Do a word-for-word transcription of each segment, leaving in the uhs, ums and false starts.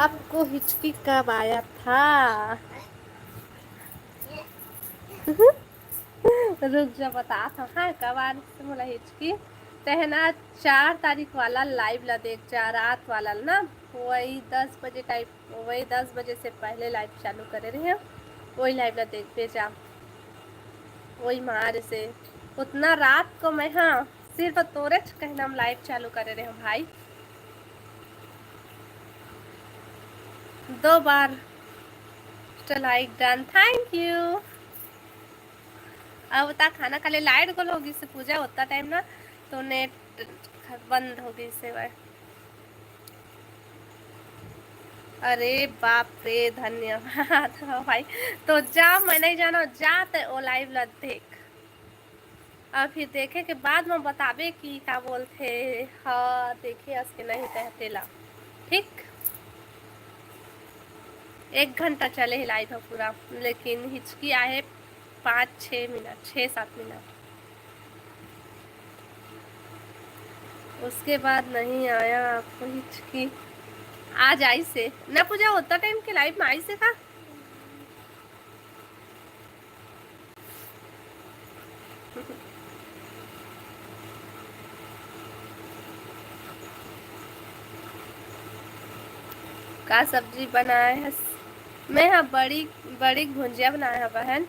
आपको हिचकी कब आया था? रुक जा, बतात हँव, हाँ, कब आय रहिस मोला हिचकी। तैं ह ना चार तारीख वाला live ला देख जा, रात वाला ना, वही दस बजे type, वही दस बजे से पहले live चालू करे रहेंव, वही live ला देखबे जा। वही मारे से उतना रात को मैं, हाँ, सिर्फ तोरे कहना म live चालू करे रहेंव भाई। दो बार like done, thank you। अब ता खाना खा ले, light गोल हो गिस पूजा, ओतना time ना तो net बंद हो गिस हे भाई। अरे बाप रे, धन्यवाद। हाँ भाई, तो जा, मैं नहीं जाना, जा ते ओ live ला देख। अब फिर देखे के बाद में बताबे कि का बोलथे। हाँ, देखे अस के नहीं तहते ला। ठीक, एक घंटा चले हे live ह पूरा, लेकिन हिचकी आहे पाँच छः मिनट, छः सात मिनट। उसके बाद नहीं आया आपको हिचकी? आ जाइस हे ना पूजा, ओतना time के live में आइस हे का? का सब्जी बनाए हस? मैं हा बड़ी, बड़ी भुंजिया बनाए हा बहन।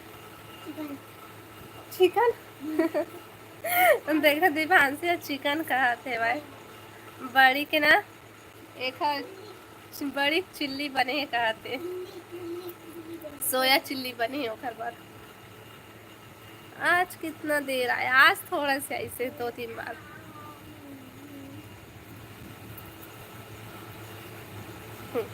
Chicken? देखा दीपांशी ह chicken कहत हे भाई। बड़ी के ना एखर बड़ी chilli बने हे कहत हे, soya chilli बने हे ओखर बर। आज कितना देर आए, आज थोड़ा सा ऐसे दो तीन बार। हम्म।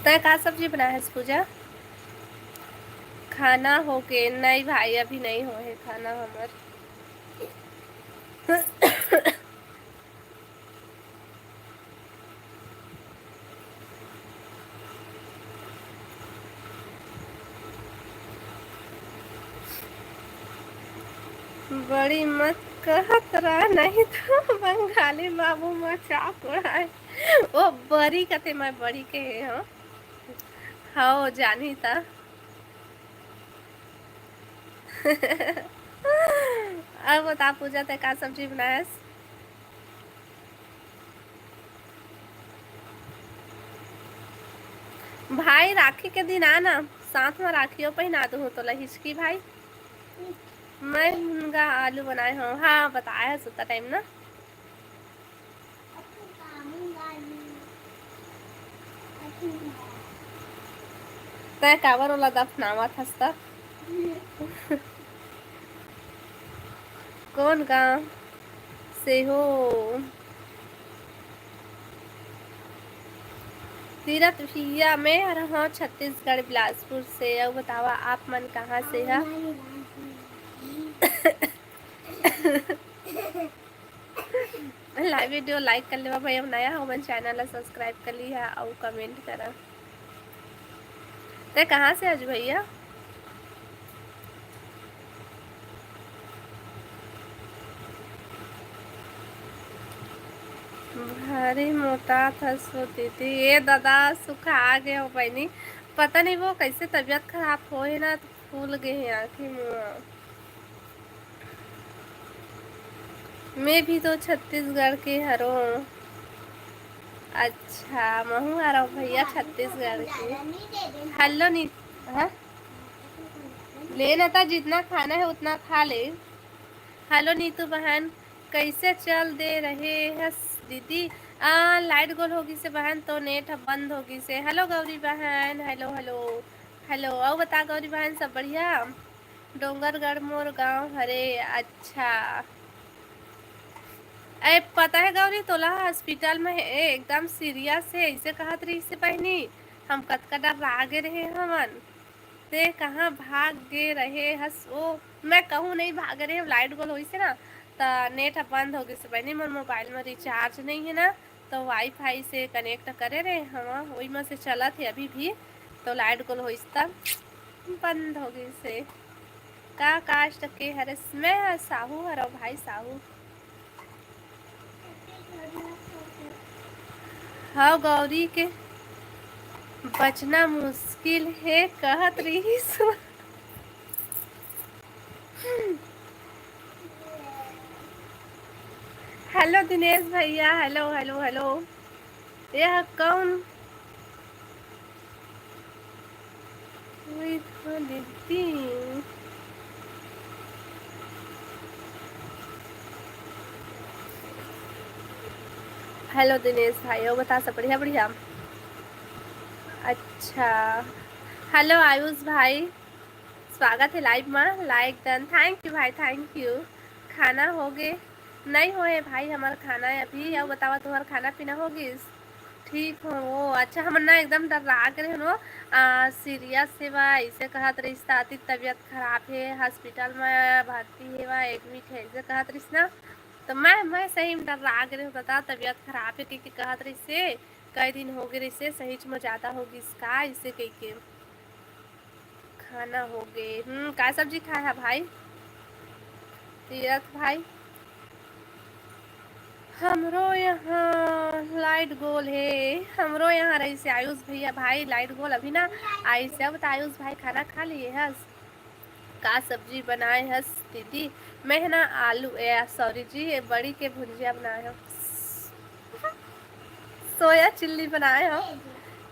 तै का सब्जी बनाए हस पूजा? खाना हो के? नहीं भाई, अभी नहीं होए हे खाना हमर। बड़ी मत कहत रह, नहीं तो बंगाली बाबू मजाक उड़ाए। ओ बरी कथे, मैं बड़ी कहे हँव। हव, जानी त। अब बता पूजा, तै का सब्जी बनायस? भाई, राखी के दिन आ ना, साथ म राखियो पहिना दूहूँ तोला हिचकी भाई। मैं मुनगा आलू बनाए हँव। हाँ, बताए हस ओतना time ना। तै काबर ओला दफनावत हस त? कोन गाँव से हो? तीरथ भैया, मैं हर हँव छत्तीसगढ़ बिलासपुर से। अउ बतावा, आप मन कहाँ से ह? Live video like कर लेवा भाई, अब नया हो मन channel ला subscribe कर लिहा अउ comment करा। तै कहाँ से आज भैया? भारी मोटात हस ओ दीदी। ए दादा, सुखा गे हो बहिनी। पता नहीं वो कैसे तबीयत खराब होए हे ना, तो फूल गे हे आँखी मुँह। मैं भी तो छत्तीसगढ़ के हरों। अच्छा, महूँ हरों भैया छत्तीसगढ़ के। Hello नी, हाँ? ले ना ता, जितना खाना है उतना खा ले। Hello नीतू बहन, कैसे चल दे रहे हस दीदी? आ, light गोल हो गिसे बहन, तो net ह बंद हो गिसे। Hello गौरी बहन, hello, hello, hello। अउ बता गौरी बहन, सब बढ़िया? डोंगरगढ़ मोर गांव हरे। अच्छा, ए, पता है गौरी, तोला hospital में है, एकदम serious है, ऐसे कहत रहिसे बहिनी। हम कतका डर्रा गे रहे हवन। ते कहाँ भाग गे रहे हस ओ? मैं कहूँ नहीं भागे रहे, light गोल होइसे ना, त net ह बंद हो गिसे बहिनी। मोर mobile में recharge नहीं है ना, तो WiFi से connect करे रहे हवा, वही में से चलत है अभी भी। तो लाइट गोल होइस त बंद हो गइस हे। का कास्ट के हरस? मैं ह साहू हरव भाई, साहू। हव गौरी के बचना मुश्किल हे कहत रहिस। हेलो दिनेश भैया, हेलो, हेलो, हेलो। ये ह कौन? वही तो दीदी। हेलो दिनेश भाई, अउ बता सब बढ़िया, बढ़िया? अच्छा, हेलो आयुष भाई, स्वागत हे लाइव मा, लाइक डन। थैंक यू भाई, थैंक यू। खाना हो गे? नहीं होए भाई हमर खाना अभी। अउ बतावा, तुहर खाना पीना हो गिस? ठीक हो? ओ अच्छा, हमन ना एकदम डर्रा गे रहेन वो। आ, सीरियस हे वा, अइसे कहत रहिस, ताती तबीयत खराब हे, हॉस्पिटल मा भर्ती हे वा, एडमिट हे, अइसे कहत रहिस ना। तो मैं, मैं सही में डर्रा गे रहेन, बता, तबीयत खराब हे कहिके कहत रहिस हे, कई दिन हो गे रहिस हे, सहीच में ज्यादा हो गिस का, अइसे कहिके। खाना हो गे। हम्म, का सब्जी खाए हा भाई? तीरथ भाई, हमरो यहाँ लाइट गोल हे। हमरो यहाँ रहिस हे आयुष भैया भाई, लाइट गोल अभी ना आइस हे। अब त आयुष भाई खाना खा लिए हस? का सब्जी बनाए हस दीदी? मैं ह ना आलू, ए, सॉरी जी, ये बड़ी के भुंजिया बनाए हव। सोया चिल्ली बनाए हव,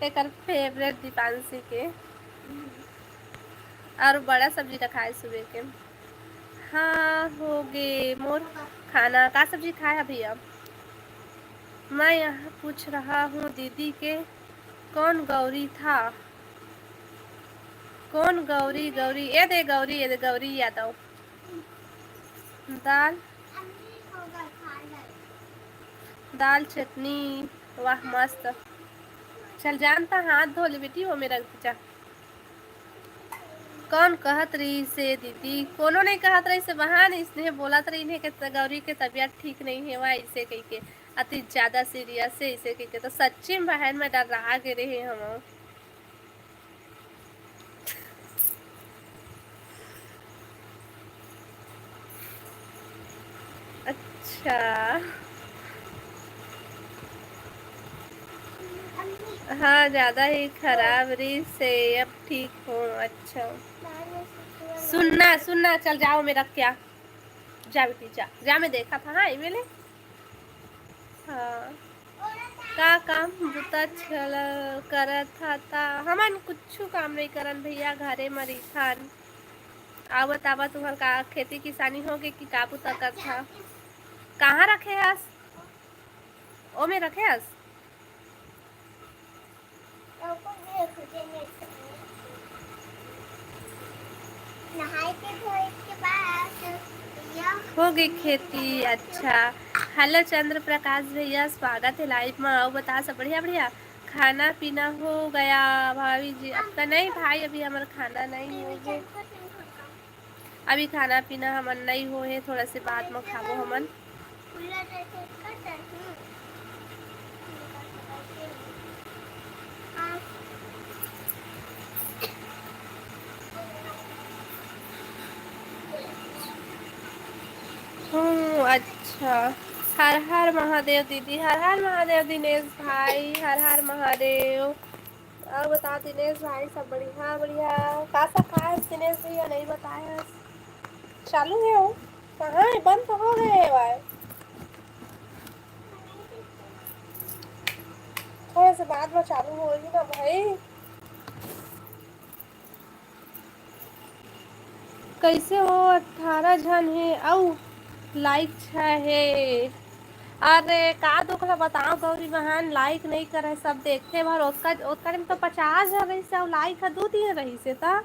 एकर फेवरेट दीपांशी के। अउ बड़ा सब्जी रखाए सुबह के। हाँ, हो गे मोर खाना। का सब्जी खाए हा भैया? मैं यहाँ पूछ रहा हूँ दीदी के कौन गौरी था? कौन गौरी? गौरी, ये दे गौरी, ये दे गौरी यादव। दाल, दाल चटनी, वाह मस्त। चल जानता हाथ धो ले बेटी, वो में रख दे जा। कौन कहत रहिस हे दीदी? कोनो नहीं कहत रहिस हे बहन, इसने बोलत रहिन हे कि त-, गौरी के तबीयत ठीक नहीं हे वा, इसे कहिके अति ज्यादा सीरियस हे, इसे कहिके। तो सच्ची में बहन, मैं डर्रा गे रहे हूँ। अच्छा। हाँ, ज्यादा ही खराब रहिस हे, अब ठीक हो। अच्छा। सुनना, सुनना, चल जाओ, मेरा क्या? जा बेटी, जा, जा, मैं देखा था, हाँ, एमे ले। हाँ। का काम बुता चल करत हा ता? हमन कुछु काम नहीं करन भैया, घरे म रहिथन। आवा तावा तुहर का खेती किसानी होगे कि का बुता करत हा? कहाँ रखे हस? ओमे रखे हस? हो गई खेती। अच्छा, हेलो चंद्र प्रकाश भैया, स्वागत है लाइव में। आओ, बता सब बढ़िया बढ़िया, खाना पीना हो गया भाभी जी? आपका नहीं भाई, अभी हमारा खाना नहीं हो गया। अभी खाना पीना हमन नई होए हे, थोड़ा से बाद म खाबो हमन। हम्म, अच्छा। हर हर महादेव दीदी, हर हर महादेव दिनेश भाई, हर हर महादेव। अउ बता दिनेश भाई, सब बढ़िया? बढ़िया। का सब खाए हस दिनेश भैया, नहीं बताए हस? चालू हे वो। कहाँ हे? बंद तो हो गए हे भाई। थोड़ा से बाद में चालू होही ना भाई। कैसे हो? अठारह झन हे अउ लाइक छह हे। अरे का दुख ला बताओ गौरी बहन, लाइक नहीं करे, सब देखते भर ओतका, ओतका दिन तो पचास झन रहिस हे अउ लाइक ह दू तीन रहिस हे ता।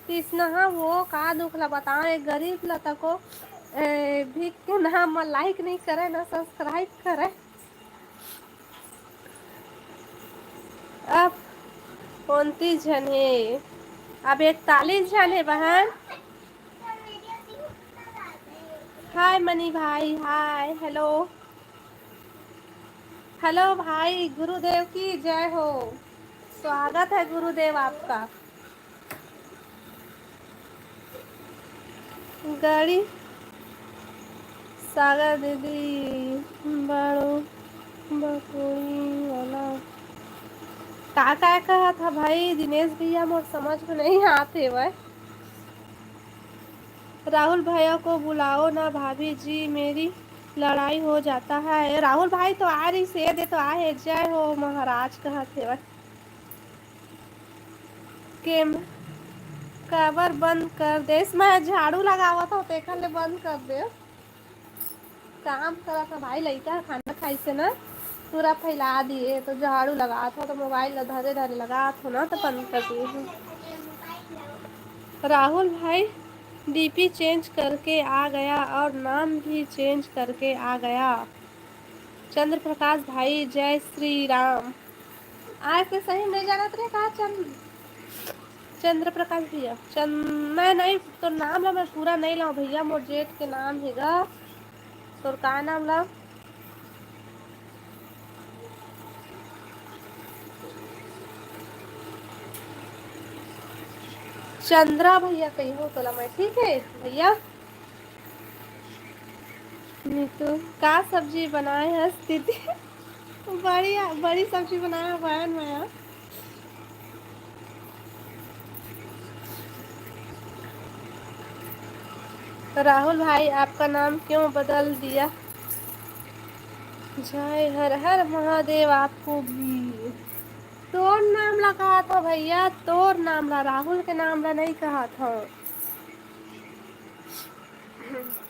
किसनहा वो का दुख ला बताओ, एक गरीब ला तको, ए, भी के नाम म लाइक नहीं करे ना सब्सक्राइब करे। अब उनतीस झन हे, अब इकतालीस झन हे बहन। हाय मनी भाई, हाय, हेलो। हेलो भाई, गुरुदेव की जय हो। स्वागत है गुरुदेव आपका। गड़ी सागर दीदी, बड़ो बकोई वाला का, का कहत ह भाई दिनेश भैया, मोर समझ में नहीं आत हेवय। राहुल भैया को बुलाओ ना भाभी जी, मेरी लड़ाई हो जाता है। राहुल भाई तो आ रही से दे तो आ है। जय हो महाराज कहत हेवय। केम काबर बंद कर देस? मैं झाड़ू लगावत हूँ, तेखर ले बंद कर दे। काम करत हूँ भाई, लइका खाना खाई से ना पूरा फैला दिए, तो झाड़ू लगात हूँ, तो मोबाइल ला धरे धरे लगात हूँ ना, तो बंद कर दिए हूँ। राहुल भाई डीपी चेंज करके आ गया और नाम भी चेंज करके आ गया। चंद्र प्रकाश भाई, जय श्री राम। आज के सही नहीं जानत रहे का चंद-, चंद्र प्रकाश भैया? चंद-, मैं नहीं, तो नाम ला मैं पूरा नहीं लाऊं भैया, मोर जेठ के नाम हे गा। तोर का नाम ला? चंद्रा भैया कही हो तोला मैं, ठीक है भैया। नीतू, का सब्जी बनाए हस दीदी? बड़ी, बड़ी सब्जी बनाए हस बहन मैं। राहुल भाई, आपका नाम क्यों बदल दिया? जय हर हर महादेव आपको भी। तोर नाम ला कहा था भैया, तोर नाम ला, राहुल के नाम ला नहीं कहा था।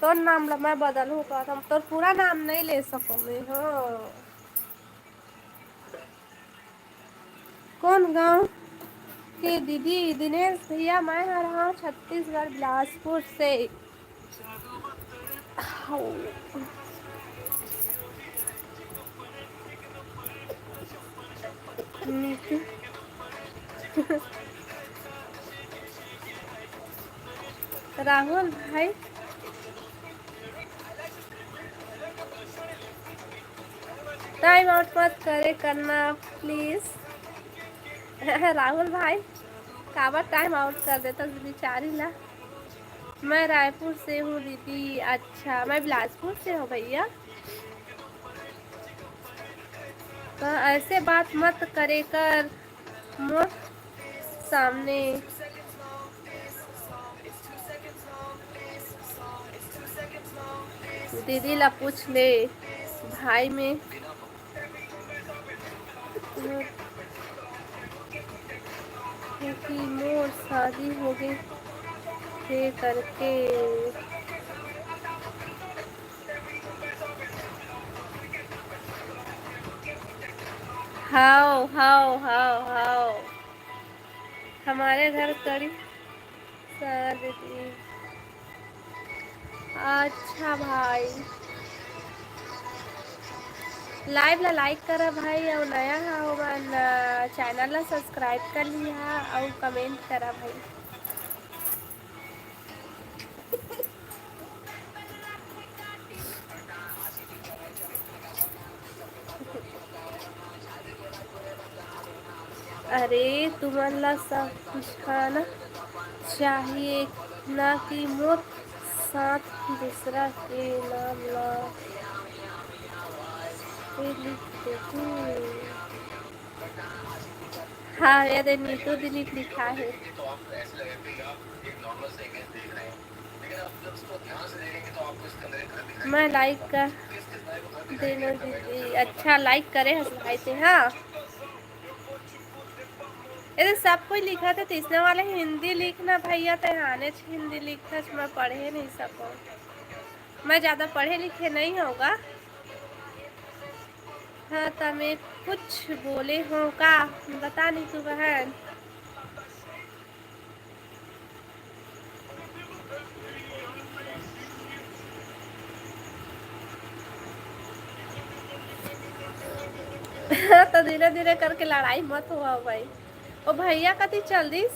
तोर नाम ला मैं बदलहूँ कहत हूँ, तोर पूरा नाम नहीं ले सकूँ मैं। हाँ, कौन गांव के दीदी? दिनेश भैया, मैं हर हाँ छत्तीसगढ़ बिलासपुर से। राहुल भाई, टाइम आउट मत करे करना प्लीज। राहुल भाई, काबर टाइम आउट कर देता बिचारी ला। मैं रायपुर से हूँ दीदी। अच्छा, मैं बिलासपुर से हूँ भैया। तो ऐसे बात मत करे कर मोर सामने। दीदी ला पूछ ले भाई में, क्योंकि मोर शादी हो गई थे करके। हाओ, हाओ, हाओ, हाओ। हमारे घर कड़ी सारा दीदी। अच्छा भाई, लाइव ला लाइक करा भाई, अउ नया हा ओमन चैनल ला सब्सक्राइब कर लिहा अउ कमेंट करा भाई। अरे, तुमन ला समझाना चाहिए ना कि मोर साथ दूसरा के नाम ला कोई लिख देती। हाँ, ये दे नीतू दिलीप लिखा है। मैं लाइक कर देना दीदी। अच्छा, लाइक करे हस भाई ते, हाँ। ये तो सब कोई लिखा था, तीसरे वाले हिंदी लिखना भैया, ते आने हिंदी लिखना, मैं पढ़े नहीं सको, मैं ज़्यादा पढ़े लिखे नहीं होगा। हाँ, त मैं कुछ बोले हो का? बता नहीं तू बहन। तो धीरे धीरे करके लड़ाई मत हुआ भाई। ओ भैया कति चल दिस?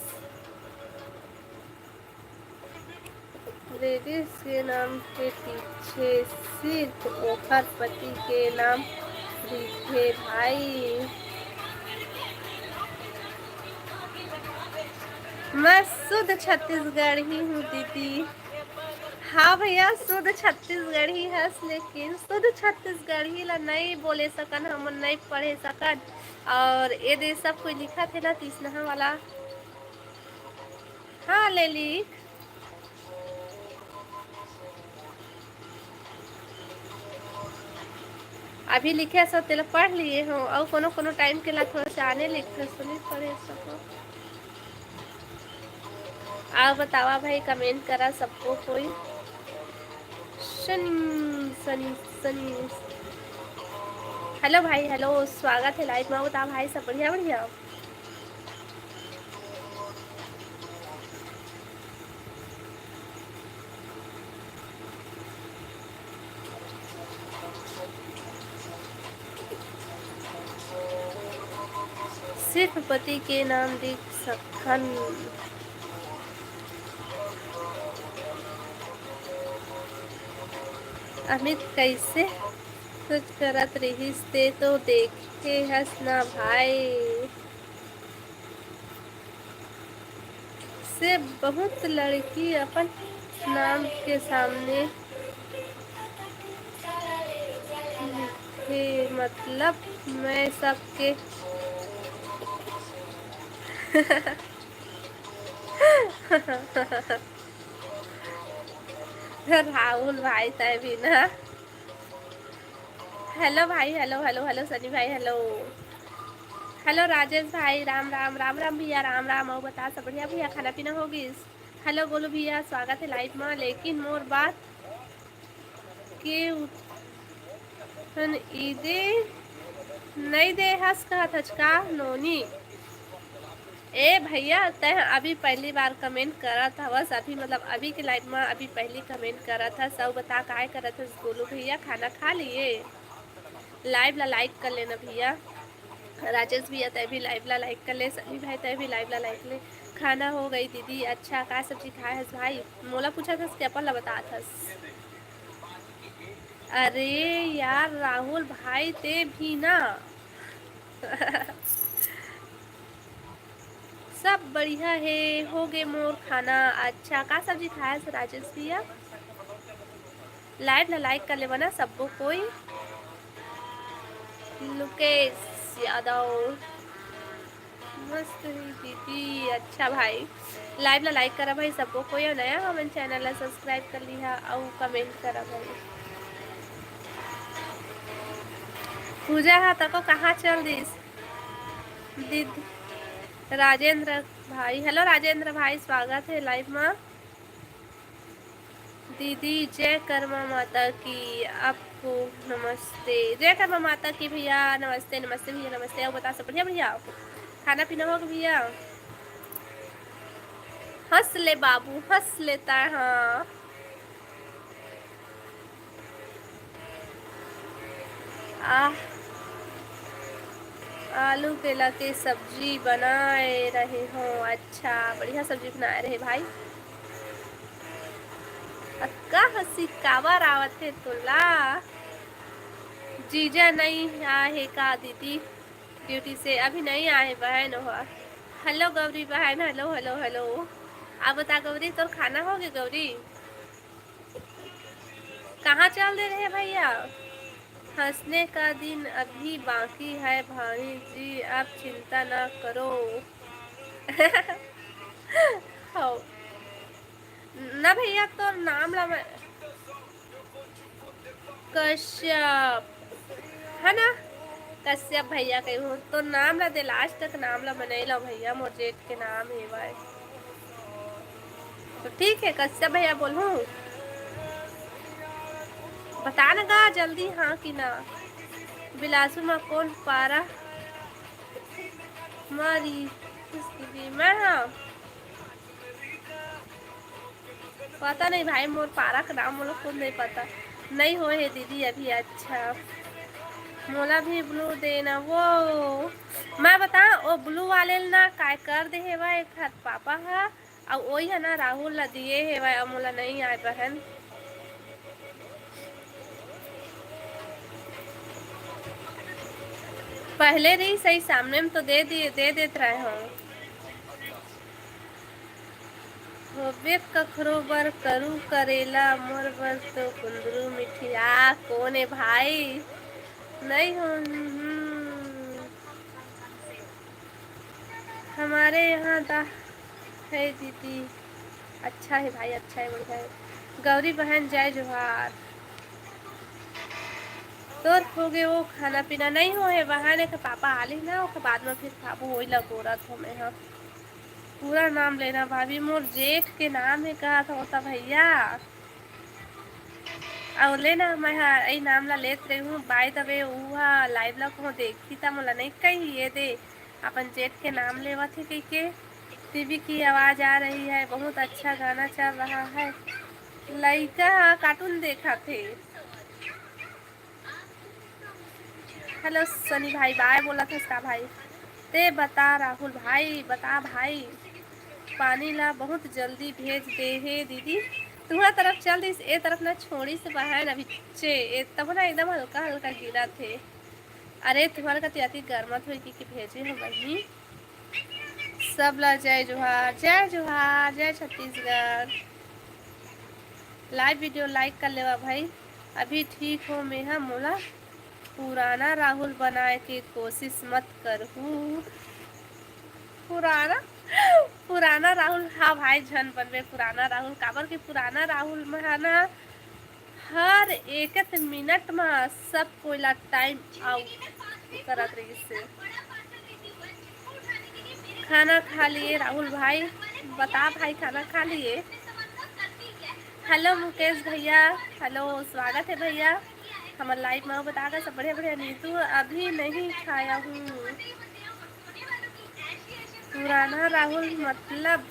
लेडीज के नाम के पीछे सिर्फ ओखर पति के नाम रहिथे भाई। मैं शुद्ध छत्तीसगढ़ी हूँ दीदी। हाँ भैया, शुद्ध छत्तीसगढ़ी हस, लेकिन शुद्ध छत्तीसगढ़ी ला नहीं बोले सकन, हमन नहीं पढ़े सकन। और ये दे सब कोई लिखा थे ना, तीसनहा वाला। हाँ, ले लिख। अभी लिखे सब तेला पढ़ लिए हो, और कोनो कोनो टाइम के ला थोड़ा सा आने लिखते सुनी पढ़े सको। आओ बतावा भाई, कमेंट करा सबको कोई। सनी, सनी, सनी। हेलो भाई, हेलो, स्वागत है लाइव में। बताओ भाई, सब बढ़िया, बढ़िया। सिर्फ पति के नाम लिख सकथन। अमित कैसे कुछ करत रहिस ते तो देखे हस ना भाई। से बहुत लड़की अपन नाम के सामने लिखे, मतलब मैं सबके राहुल भाई तय भी ना। हेलो भाई, हेलो, हेलो, हेलो सनी भाई, हेलो। हेलो राजेश भाई, राम राम, राम राम भैया, राम राम। अउ बता, सब बढ़िया भैया, खाना पीना हो गिस? हेलो गोलू भैया, स्वागत है लाइव में। लेकिन मोर बात के उठन ईदे नहीं दे हस कहत हच का नोनी? ए भैया, तैं अभी पहली बार कमेंट करत हवस, अभी मतलब अभी के लाइव में अभी पहली कमेंट करत हस। अउ बता, काय करत हस गोलू भैया, खाना खा लिए? लाइव ला लाइक कर लेना भैया। राजेश भैया, तैं भी लाइव ला लाइक कर ले। सनी भाई, तैं भी लाइव ला लाइक ले। खाना हो गई दीदी। अच्छा, का सब्जी खाए हस भाई? मोला पूछत हस कि अपन ला बतात हस? अरे यार राहुल भाई, ते भी ना। सब बढ़िया हे, हो गे मोर खाना। अच्छा, का सब्जी खाए हस राजेश भैया? लाइव ला लाइक कर लेवा ना सब्बो कोई। लुकेश यादव, मस्त ही दीदी। अच्छा भाई, लाइव ला लाइक करा भाई सब्बो कोई, अउ नया हमन चैनल ला सब्सक्राइब कर लिहा अउ कमेंट करा भाई। पूजा हा तको कहाँ चल दिस दीदी? राजेंद्र भाई, हेलो राजेंद्र भाई, स्वागत है लाइव में। दीदी जय कर्मा माता की, आपको नमस्ते। जय कर्मा माता की भैया, नमस्ते नमस्ते भैया, नमस्ते। अउ बता, सब बढ़िया भैया? खाना पीना हो गया भैया? हंस ले बाबू, हंस लेता है। हाँ। आह, आलू केला के सब्जी बनाए रहे हो। अच्छा, बढ़िया सब्जी बनाए रहे भाई। अक्का हंसी काबर आवत हे तोला? जीजा नहीं आए हे का दीदी ड्यूटी से? अभी नहीं आए बहन। ओह, हेलो गौरी बहन, हेलो हेलो हेलो। अब बता गौरी, तोर खाना हो गया गौरी? कहाँ चल दे रहे भैया? हंसने का दिन अभी बाकी है भाई जी, आप चिंता ना करो। हो ना भैया, तोर नाम ला मैं कश्यप, है ना? कश्यप भैया कही हूँ तो नाम ला दे, लास्ट तक नाम ला बनाई लो भैया, मोर जेठ के नाम हे भाई। तो ठीक है कश्यप भैया बोलूँ, बता ना गा जल्दी, हाँ कि ना। बिलासपुर में कौन पारा मारी? मैं हाँ, पता नहीं भाई, मोर पारा का नाम मोला खुद नहीं पता। नहीं हो हे दीदी अभी। अच्छा, मोला भी ब्लू देना वो। मैं बता, वो ब्लू वाले ल ना काय कर दे हेवय एक हाथ पापा हा, अउ ओही हा ना राहुल ला दिए हेवय, अउ मोला नहीं आए बहन। पहले रही सही, सामने में तो दे दिए, दे देत रहे हो। होबे कखरो बर करू करेला, मोर बर तो कुंदरू मिठिया। कोन ए भाई? नहीं हो। हम्म। हमारे यहाँ दा है दीदी। अच्छा है भाई, अच्छा है, बढ़िया है। गौरी बहन जय जोहार। तोर होगे वो खाना पीना? नहीं हो है बहन, एक पापा आली ना, ओकर बाद में फिर खाबो, वही ला गोरत हो मैं। हाँ, पूरा नाम लेना भाभी, मोर जेठ के नाम है कहा था होता भैया। अउ ले ना, मैं हा ए नाम ला लेत रही हूँ। बाय द वे, ऊ हा लाइव ला कहूँ देखी त मोला नहीं कही, ये दे अपन जेठ के नाम लेवत हे कहिके। टीवी की आवाज आ रही है, बहुत अच्छा गाना चल रहा है। लइका हा कार्टून देखत हे। हेलो सनी भाई, बाय बोलत हस का भाई? ते बता राहुल भाई, बता भाई, पानी ला बहुत जल्दी भेज दे हे दीदी। तुहर तरफ चल दिस, ए तरफ ना छोड़िस बहन, अभी चे ए तब ना एकदम हल्का हल्का गिरत हे। अरे तुम्हारे कति अति गरमत होई कि, कि भेजे हो बहिनी। सब ला जय जोहार, जय जोहार, जय छत्तीसगढ़। लाइव वीडियो लाइक कर लेवा भाई। अभी ठीक हो मेहा, मोला पुराना राहुल बनाए के कोशिश मत करहू। पुराना, पुराना राहुल, हाँ भाई, झन बनबे पुराना राहुल, काबर के पुराना राहुल में है ना, हर एक मिनट में सब कोई ला टाइम आउट करत रहिस हे। खाना खा लिए राहुल भाई? बता भाई, खाना खा लिए? हेलो मुकेश भैया, हेलो, स्वागत है भैया हमर लाइव में। बता का सब बढ़िया बढ़िया। नीतू, अभी नहीं खाया हूँ। पुराना राहुल मतलब?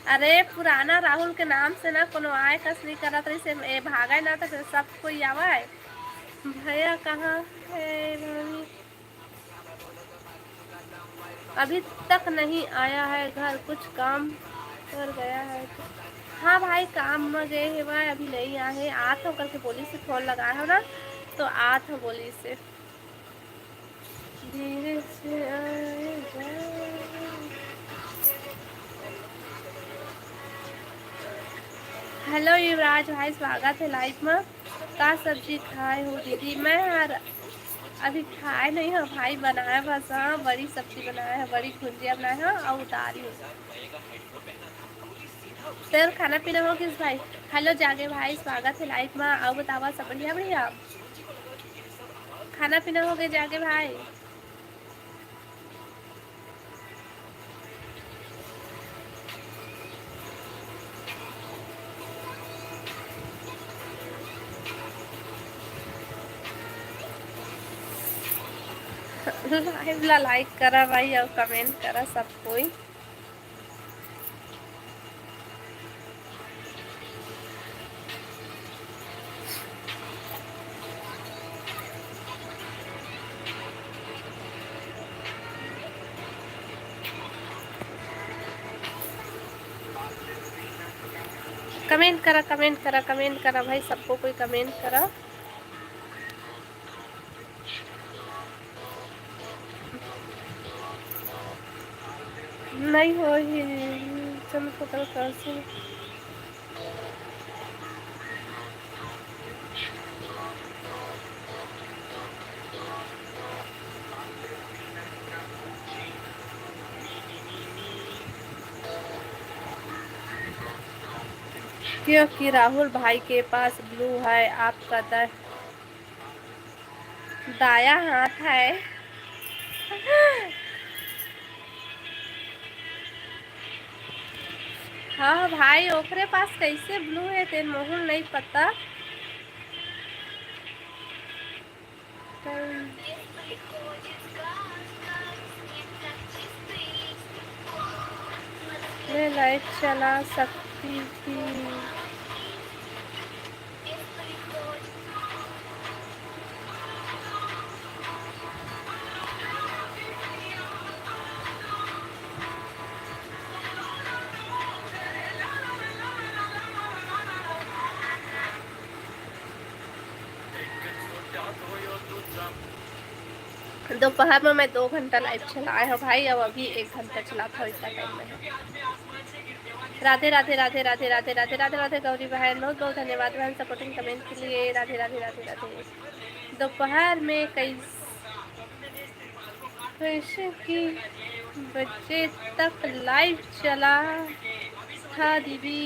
अरे पुराना राहुल के नाम से ना कोनो आय कस नहीं करत रहिस हे, ए भागे ना तो फिर सब कोई आवे। भैया कहाँ है भाभी? अभी तक नहीं आया है घर, कुछ काम कर गया है। हाँ भाई, काम में गए हेवय, अभी नहीं आए हे। आत हो करके बोलिस हे, फोन लगाए हो ना तो आत हो बोलिस हे। धीरे से आए जा। हेलो युवराज भाई, स्वागत है लाइव में। का सब्जी खाए हो दीदी? मैं यार अभी खाए नहीं हो भाई, बनाए बस, हाँ, बड़ी सब्जी बनाए है, बड़ी भुंजिया बनाए है और दाल ही। तेल खाना पीना हो किस भाई? हेलो जागे भाई, स्वागत है लाइव में। आओ बतावा, सब बढ़िया बढ़िया? खाना पीना हो गए जागे भाई? लाइव ला लाइक करा भाई और कमेंट करा सब कोई। कमेंट करा, कमेंट करा, कमेंट करा भाई, सबको कोई कमेंट करा। नहीं हो ही चंद्रपुत्र काशी। क्योंकि राहुल भाई के पास ब्लू है, आपका द-, दाया हाथ है। हाँ भाई, ओकरे पास कैसे ब्लू है, तेन मोहन नहीं पता। मैं लाइव चला सकती थी। दोपहर में मैं दो घंटा live चलाए हव भाई, अउ अभी एक घंटा चलात हव इतना time में। राधे राधे राधे राधे राधे राधे राधे राधे गौरी बहन, बहुत बहुत धन्यवाद बहन supporting comment के लिए। राधे राधे राधे राधे। दोपहर में कई, कैसे की बजे तक live चला था दीदी?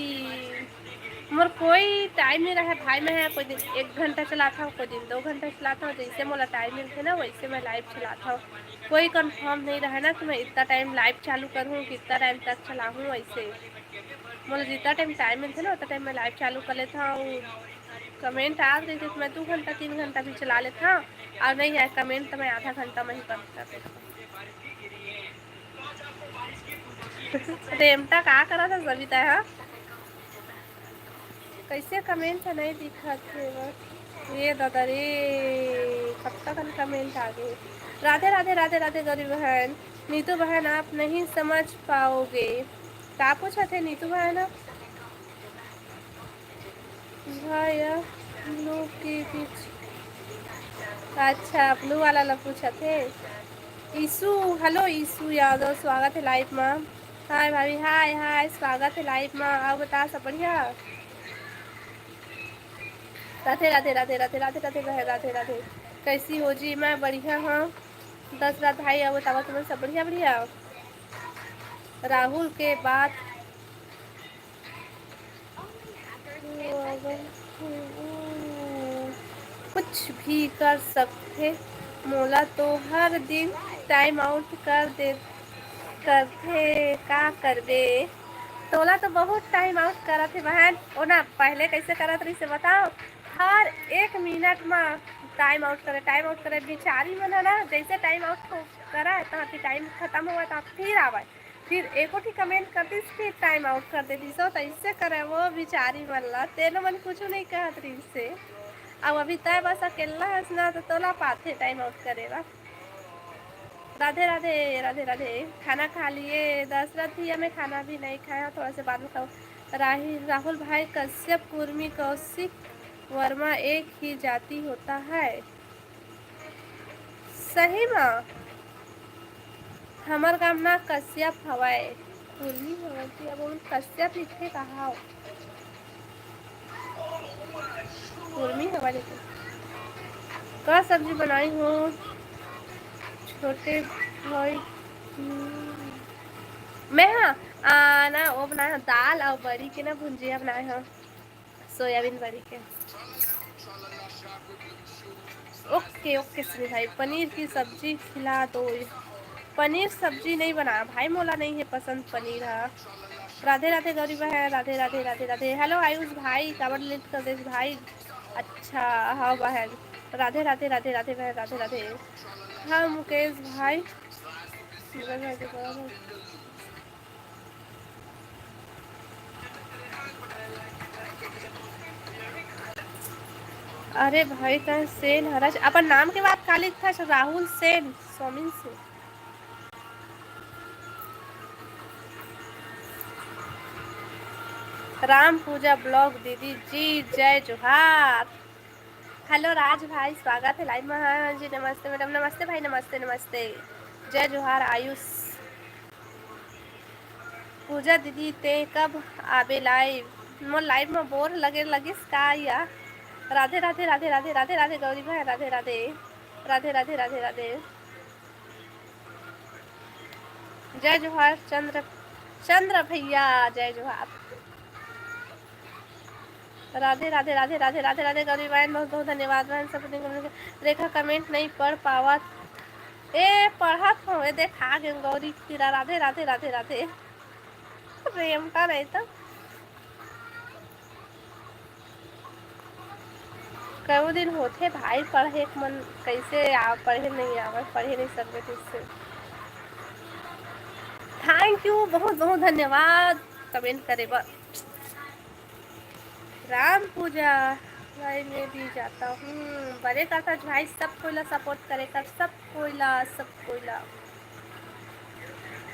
मोर कोई time नहीं रहा भाई, मैं कोई दिन एक घंटा चलात हव, कोई दिन दो घंटा चलात हव, जैसे मोला time मिलथे ना वैसे मैं live चलात हव। कोई confirm नहीं रहा ना कि मैं इतना time live चालू करूँ, कितना time तक चलाहूँ। वैसे मोला जितना time time मिलथे ना उतना time मैं live चालू कर लेत हव। Comment आत रहिथे तो मैं दो घंटा तीन घंटा भी चला लेत हव, अउ नहीं आए comment तो मैं आधा घंटा में ही बंद कर देत हव। रेमटा का करत हे सविता ह? कैसे comment नहीं दिखत हे बस? ये दादा रे, कतका कन comment आ गे। राधे राधे राधे राधे गौरी बहन। नीतू बहन, आप नहीं समझ पाओगे। का पूछत हे नीतू बहन? भैया blue के बीच, अच्छा blue वाला ला पूछत हे। ईशु, hello ईशु यादव, स्वागत हे live मा। Hi भाभी, hi hi, स्वागत हे live मा। अउ बता, सब बढ़िया? राधे राधे राधे राधे राधे राधे बहन, राधे राधे। कैसी हो जी? मैं बढ़िया हव। दशरथ भाई, अउ बतावा, तुमन सब बढ़िया बढ़िया? राहुल के बात कुछ भी कर सकथे, मोला तो हर दिन time out कर दे, करथे, का करबे? तोला तो बहुत time out करत हे बहन। ओ ना, पहले कैसे करत रहिस हे बताओ, हर एक minute म time out करे, time out करे। बिचारी मन ह ना, जैसे time out हो-, करय, तहाँ पे time खतम होवय, तहाँ फिर आवय। फिर एको ठी comment कर दिस, फिर time out कर दे दिस, त ऐसे करे वो बिचारी मन ला, तेनो मन कुछु नहीं कहत रहिस हे। अब अभी तय बस अकेला हस ना, तो तोला पाथे time out करे ला। राधे राधे, राधे राधे। खाना खा लिए दशरथ भैया? मैं खाना भी नहीं खाया, थोड़ा से बाद में खाऊँ। राही-, राहुल भाई, कश्यप, कुर्मी, कौशिक वर्मा एक ही जाति होता है? सही मा? हमर गांव ना कश्यप हवय, कुर्मी हवय कि अब ओमन कश्यप लिखथे कहाव। कुर्मी हवय लेकिन। का सब्जी बनाई हो छोटे भाई? मैं हा, आ, ना, वो बनाए हो दाल और बड़ी के ना भुंजिया बनाए हो। सोयाबीन बड़ी के। OK, OK सुनी भाई, पनीर की सब्जी खिला दो। पनीर सब्जी नहीं बना भाई, मोला नहीं है पसंद पनीर हा। राधे राधे गौरी बहन, राधे राधे राधे राधे। Hello आयुष भाई, काबर delete कर देस भाई? अच्छा, हाँ बहन, राधे राधे राधे राधे बहन, राधे राधे। हाँ मुकेश भाई, अरे भाई, तैं सेन हरस, अपन नाम के बात काली था, राहुल सेन, स्वामी से। राम पूजा vlog दीदी जी, जय जोहार। Hello राज भाई, स्वागत है live में। हाँ जी, नमस्ते madam, नमस्ते भाई, नमस्ते, नमस्ते। जय जोहार आयुष। पूजा दीदी, ते कब आबे live? मोर live में bore लगे लगिस का या? राधे राधे राधे राधे राधे राधे गौरी भाई, राधे राधे राधे राधे राधे राधे। जय जोहार चंद्र, चंद्र भैया, जय जोहार। राधे राधे राधे राधे राधे राधे गौरी बहन, बहुत बहुत धन्यवाद बहन, सब दिन रेखा comment नहीं पढ़ पावत। ए पढ़त हूँ, ए देख आ गए गौरी कीरा। राधे राधे राधे राधे। रेमटा नहीं तो कई दिन होथे भाई पढ़े के मन, कैसे आ पढ़े नहीं आवे, पढ़े नहीं सकबे ठीक से। Thank you, बहुत बहुत धन्यवाद comment करे बर। राम पूजा भाई मैं भी जाता हूँ। बड़े काका भाई सब कोई ला support करे कर, सब कोई ला, सब कोई ला।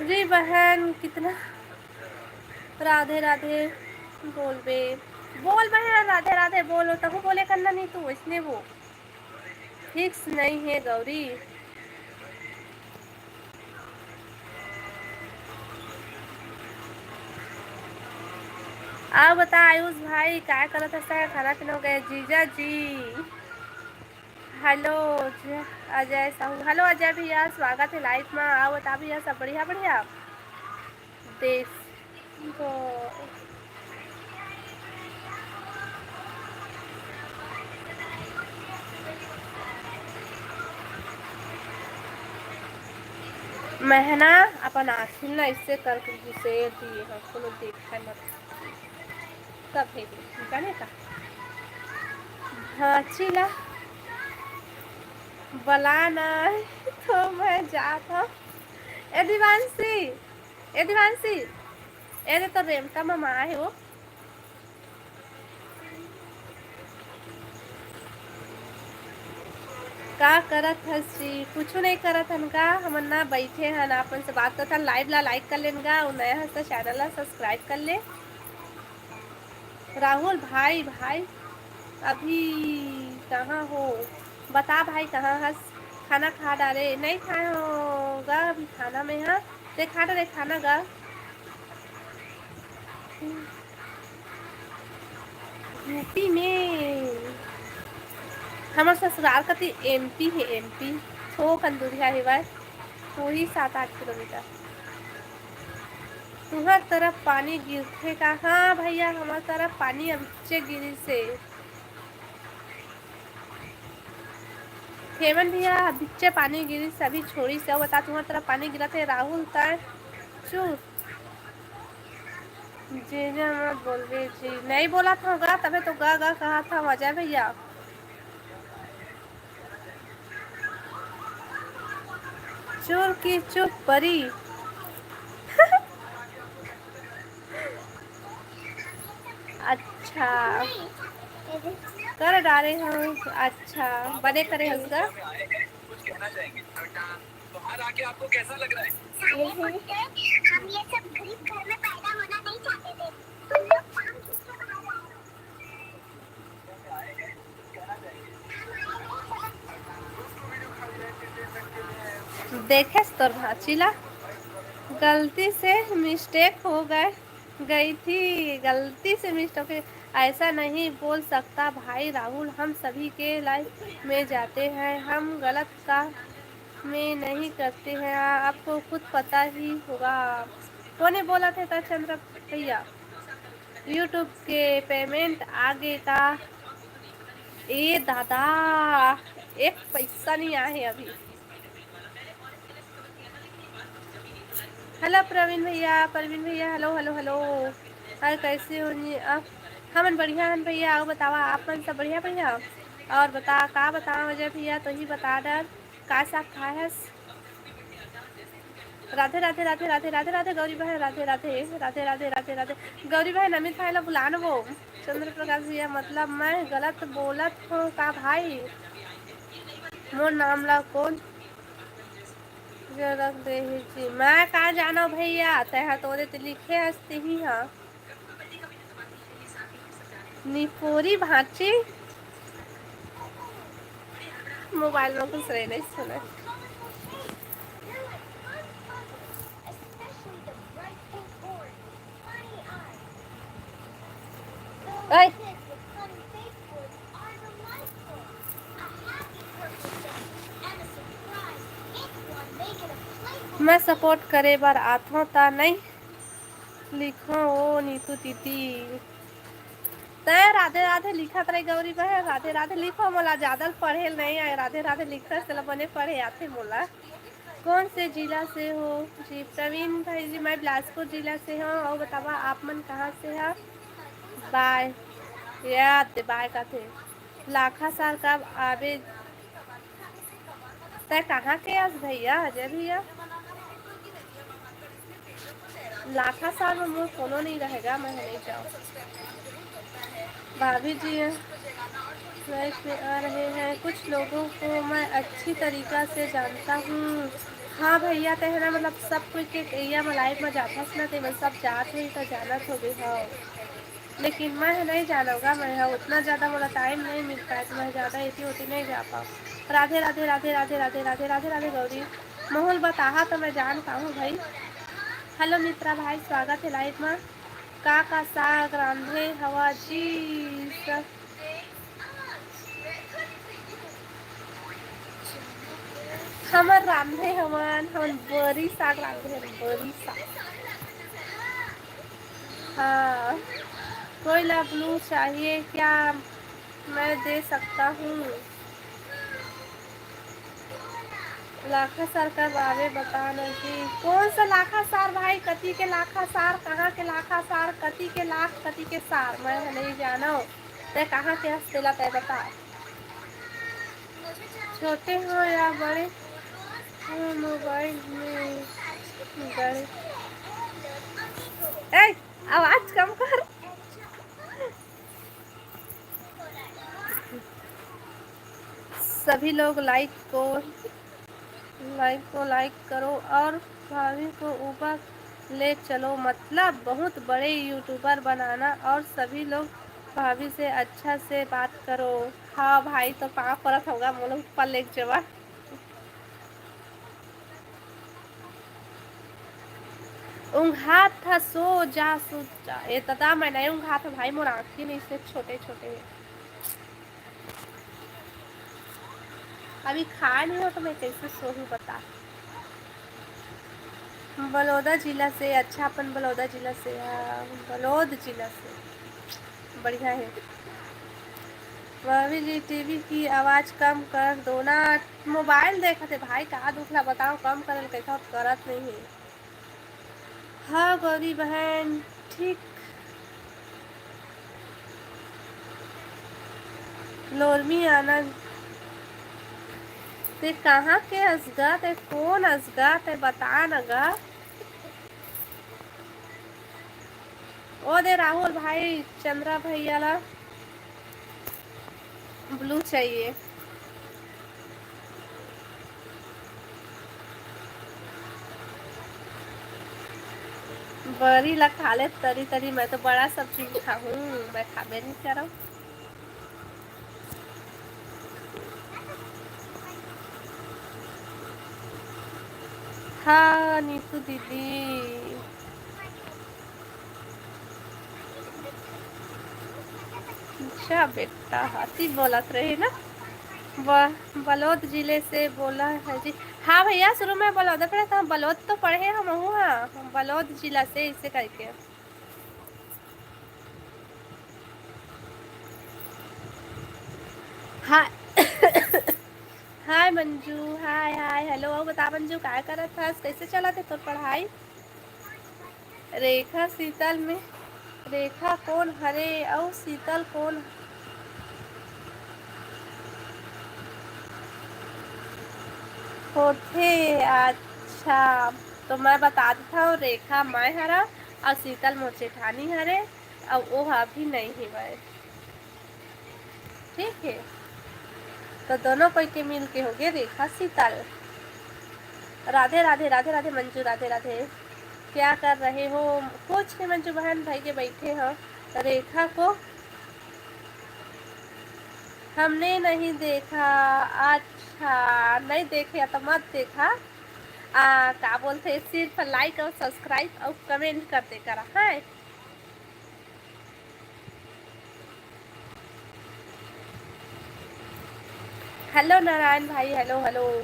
जी बहन कितना राधे राधे बोलबे, बोल बहन राधे राधे बोलो, तहु बोले करना नहीं तू वैसने वो। Fix नहीं है गौरी। अउ बता आयुष भाई, काय करत हस? खाना पीना हो गए? जीजा जी, हेलो। ज-, अजय साहू, हेलो अजय भैया, स्वागत है लाइव में। अउ बता भैया, सब बढ़िया? बढ़िया। देश को महना अपन आँखी ला ऐसे करके घुसेर दिए हैं, कोनो देखा मत। तब हे दे, जाने का? हाँ, चिला। बला ना, तो मैं जात हूँ। ए दिवांशी, ए दिवांशी, ए दे तो रेमता ममा आए हो। का करत हस जी? कुछु नहीं करत हन का? हमन ना बैठे हन, आपन से बात करत हन। लाइव ला लाइक कर लेन गा, अउ नया हस त चैनल ला सब्सक्राइब कर ले। राहुल भाई, भाई अभी कहाँ हो? बता भाई, कहाँ हस? खाना खा डारे? नहीं खाए हो गा, अभी खाना में, हाँ, ते खा डारे खाना गा। यूपी में हमर ससुराल कती एमपी हे, एमपी। थोकन दूरिहा हेवय, वही सात आठ किलोमीटर। तुहर तरफ पानी गिरथे का? हाँ भैया, हमर तरफ पानी अभिच्चे गिरिस हे। हेमंत भैया, अभिच्चे पानी गिरिस, अभी छोड़िस हे। बता, तुहर तरफ पानी गिरत हे? राहुल, तय चुप। जीजा मत बोलबे जी, नहीं बोलत हूँ गा, तबे तो गा गा कहत हूँ अजय भैया। चोर की चुप परी। अच्छा, कर डारे हूँ। अच्छा, बने करे हस गा। बाहर आके आपको कैसा लग रहा है? साले कुत्ते, हम ये सब गरीब घर में पैदा होना नहीं चाहते थे। तुम लोग काम किसके बाहर आए हो? देखेस तोर भांची ला, गलती से मिस्टेक हो गए, गई थी, गलती से मिस्टेक। ऐसा नहीं बोल सकता भाई राहुल, हम सभी के लाइफ में जाते हैं, हम गलत का में नहीं करते हैं, आपको खुद पता ही होगा। कोने बोलत हे त चंद्र भैया, YouTube के पेमेंट आगे का? ए दादा, एक पैसा नहीं आए हे अभी। हेलो प्रवीण भैया, परवीन भैया, हेलो, हेलो, हेलो। अरे कैसे हो जी? अ, हमन बढ़िया हन भैया, अउ बतावा आप मन सब बढ़िया, बढ़िया? अउ बता, का बतावा अजय भैया, तो ही बता डर, का साग खाए हस? राधे, राधे, राधे, राधे, राधे, राधे, गौरी बहन, राधे, राधे, राधे, राधे, राधे, राधे। गौरी बहन, अमित भाई ला बुला न वो। चंद्र प्रकाश भैया, मतलब मैं गलत बोलत हूँ का भाई? मोर नाम ला कौन जो रख दे ही जी? मैं का जानो भैया, तैं हा तोरे ते लिखे हस तिही हा। निपोरी भांची मोबाइल में कुछ रहे नहीं सुना। ओए। मैं सपोर्ट करे बर आथों ता नहीं लिखो ओ नीतू दीदी। तैं राधे राधे लिखत रहे गौरी बहन, राधे राधे लिखो, मोला ज्यादा पढ़े ल नहीं आए, राधे राधे लिखत तेला बने पढ़े आथे मोला। कौन से जिला से हो जी? प्रवीण भाई जी, मैं बिलासपुर जिला से हूँ। और बतावा आप मन कहाँ से है? बाय, याद दे बाय का थे। लाखा सार कब आबे? तै कहाँ के अस भैया, अजय भैया? लाखा साल में मोर कोनो नहीं रहेगा, मैं नहीं जाऊँ। भाभी जी लाइव में आ रहे हैं, कुछ लोगों को मैं अच्छी तरीका से जानता हूँ। हाँ भैया, तेहरा मतलब सब कोई के कहिया में लाइव में जाथस ना, ते मन सब जात होही तो जानत होबे। हाँ, लेकिन मैं नहीं जानव गा, मैं ह उतना ज़्यादा मोला टाइम नहीं मिल पाए, तो मैं ज़्यादा एती ओती नहीं जा पाऊँ। राधे राधे राधे राधे राधे राधे राधे राधे गौरी। माहौल बताहा तो मैं जान पाऊँ भाई। हेलो मित्रा भाई, स्वागत है लाइव में। का का साग रांधे हवा जी? स-, हमर रांधे हवन, हमन बरी साग रांधे हवन, बरी साग। हाँ, कोई ला ब्लू चाहिए क्या? मैं दे सकता हूँ। लाखा सार कब आवे बता न जी। कौन सा लाखा सार भाई? कति के लाखा सार? कहाँ के लाखा सार? कति के लाख, कति के सार? मैं ह नहीं जानव। तै कहाँ के हस तेला तै बता। छोटे हो या बड़े हो, मोबाइल में गड़े। ए, आवाज कम कर। सभी लोग लाइक को, लाइक को लाइक करो और भाभी को ऊपर ले चलो, मतलब बहुत बड़े यूट्यूबर बनाना। और सभी लोग भाभी से अच्छा से बात करो। हाँ भाई, तो पाँव परत होगा, मोला ऊपर लेके जवा। ऊंघात था, सो जा, सो जा। ए दादा, मैं नहीं ऊंघात था भाई, मोर आँखी नहीं से छोटे छोटे है। अभी खाए नहीं हो तो मैं कैसे सोहूँ बता। बलौदा जिला से, अच्छा, अपन बलौदा जिला से, हाँ, बलौद जिला से। बढ़िया है। भाभी जी, टीवी की आवाज कम कर दो ना। मोबाइल देखत हे भाई, का दुख ला बताओ, कम करल कहिथव, करत नहीं है। हाँ गौरी बहन, ठीक। लोरमी आनंद, ते कहाँ के असगा, ते कौन असगा, ते बता न गा। ओ दे राहुल भाई, चंद्रा भैया ला ब्लू चाहिए। बरी ला खा ले तरी तरी, मैं तो बड़ा सब चीज खाहूँ, मैं खाबे नहीं करव। हाँ नीतू दीदी। अच्छा बेटा, अति बोलत रहे ना। ब-, बलौद जिले से बोला है जी। हाँ भैया, शुरू में बलौद पढ़े तो हम बलौद तो पढ़े हम हूँ, हाँ, हम बलौद जिला से, इसे करके। हाय। हाय मंजू, हाय, हाय, हेलो। अउ बता मंजू, काय करत हस? कैसे चलत हे तोर पढ़ाई? रेखा शीतल में, रेखा कोन हरे अउ शीतल कोन होथे? अच्छा, तो मैं बता देथव, रेखा मैं हरा अउ शीतल मोर जेठानी हरे, अउ ओह अभी नहीं हेवय। ठीक है, तो दोनों कोई के मिल के होगे रेखा शीतल। राधे राधे, राधे राधे मंजू, राधे राधे। क्या कर रहे हो? कुछ नहीं मंजू बहन, भाई के बैठे हो। रेखा को हमने नहीं देखा। अच्छा, नहीं देखे तो मत देखा। आ, का बोलते, सिर्फ लाइक और सब्सक्राइब और कमेंट कर दे करा है। हेलो नारायण भाई, हेलो, हेलो।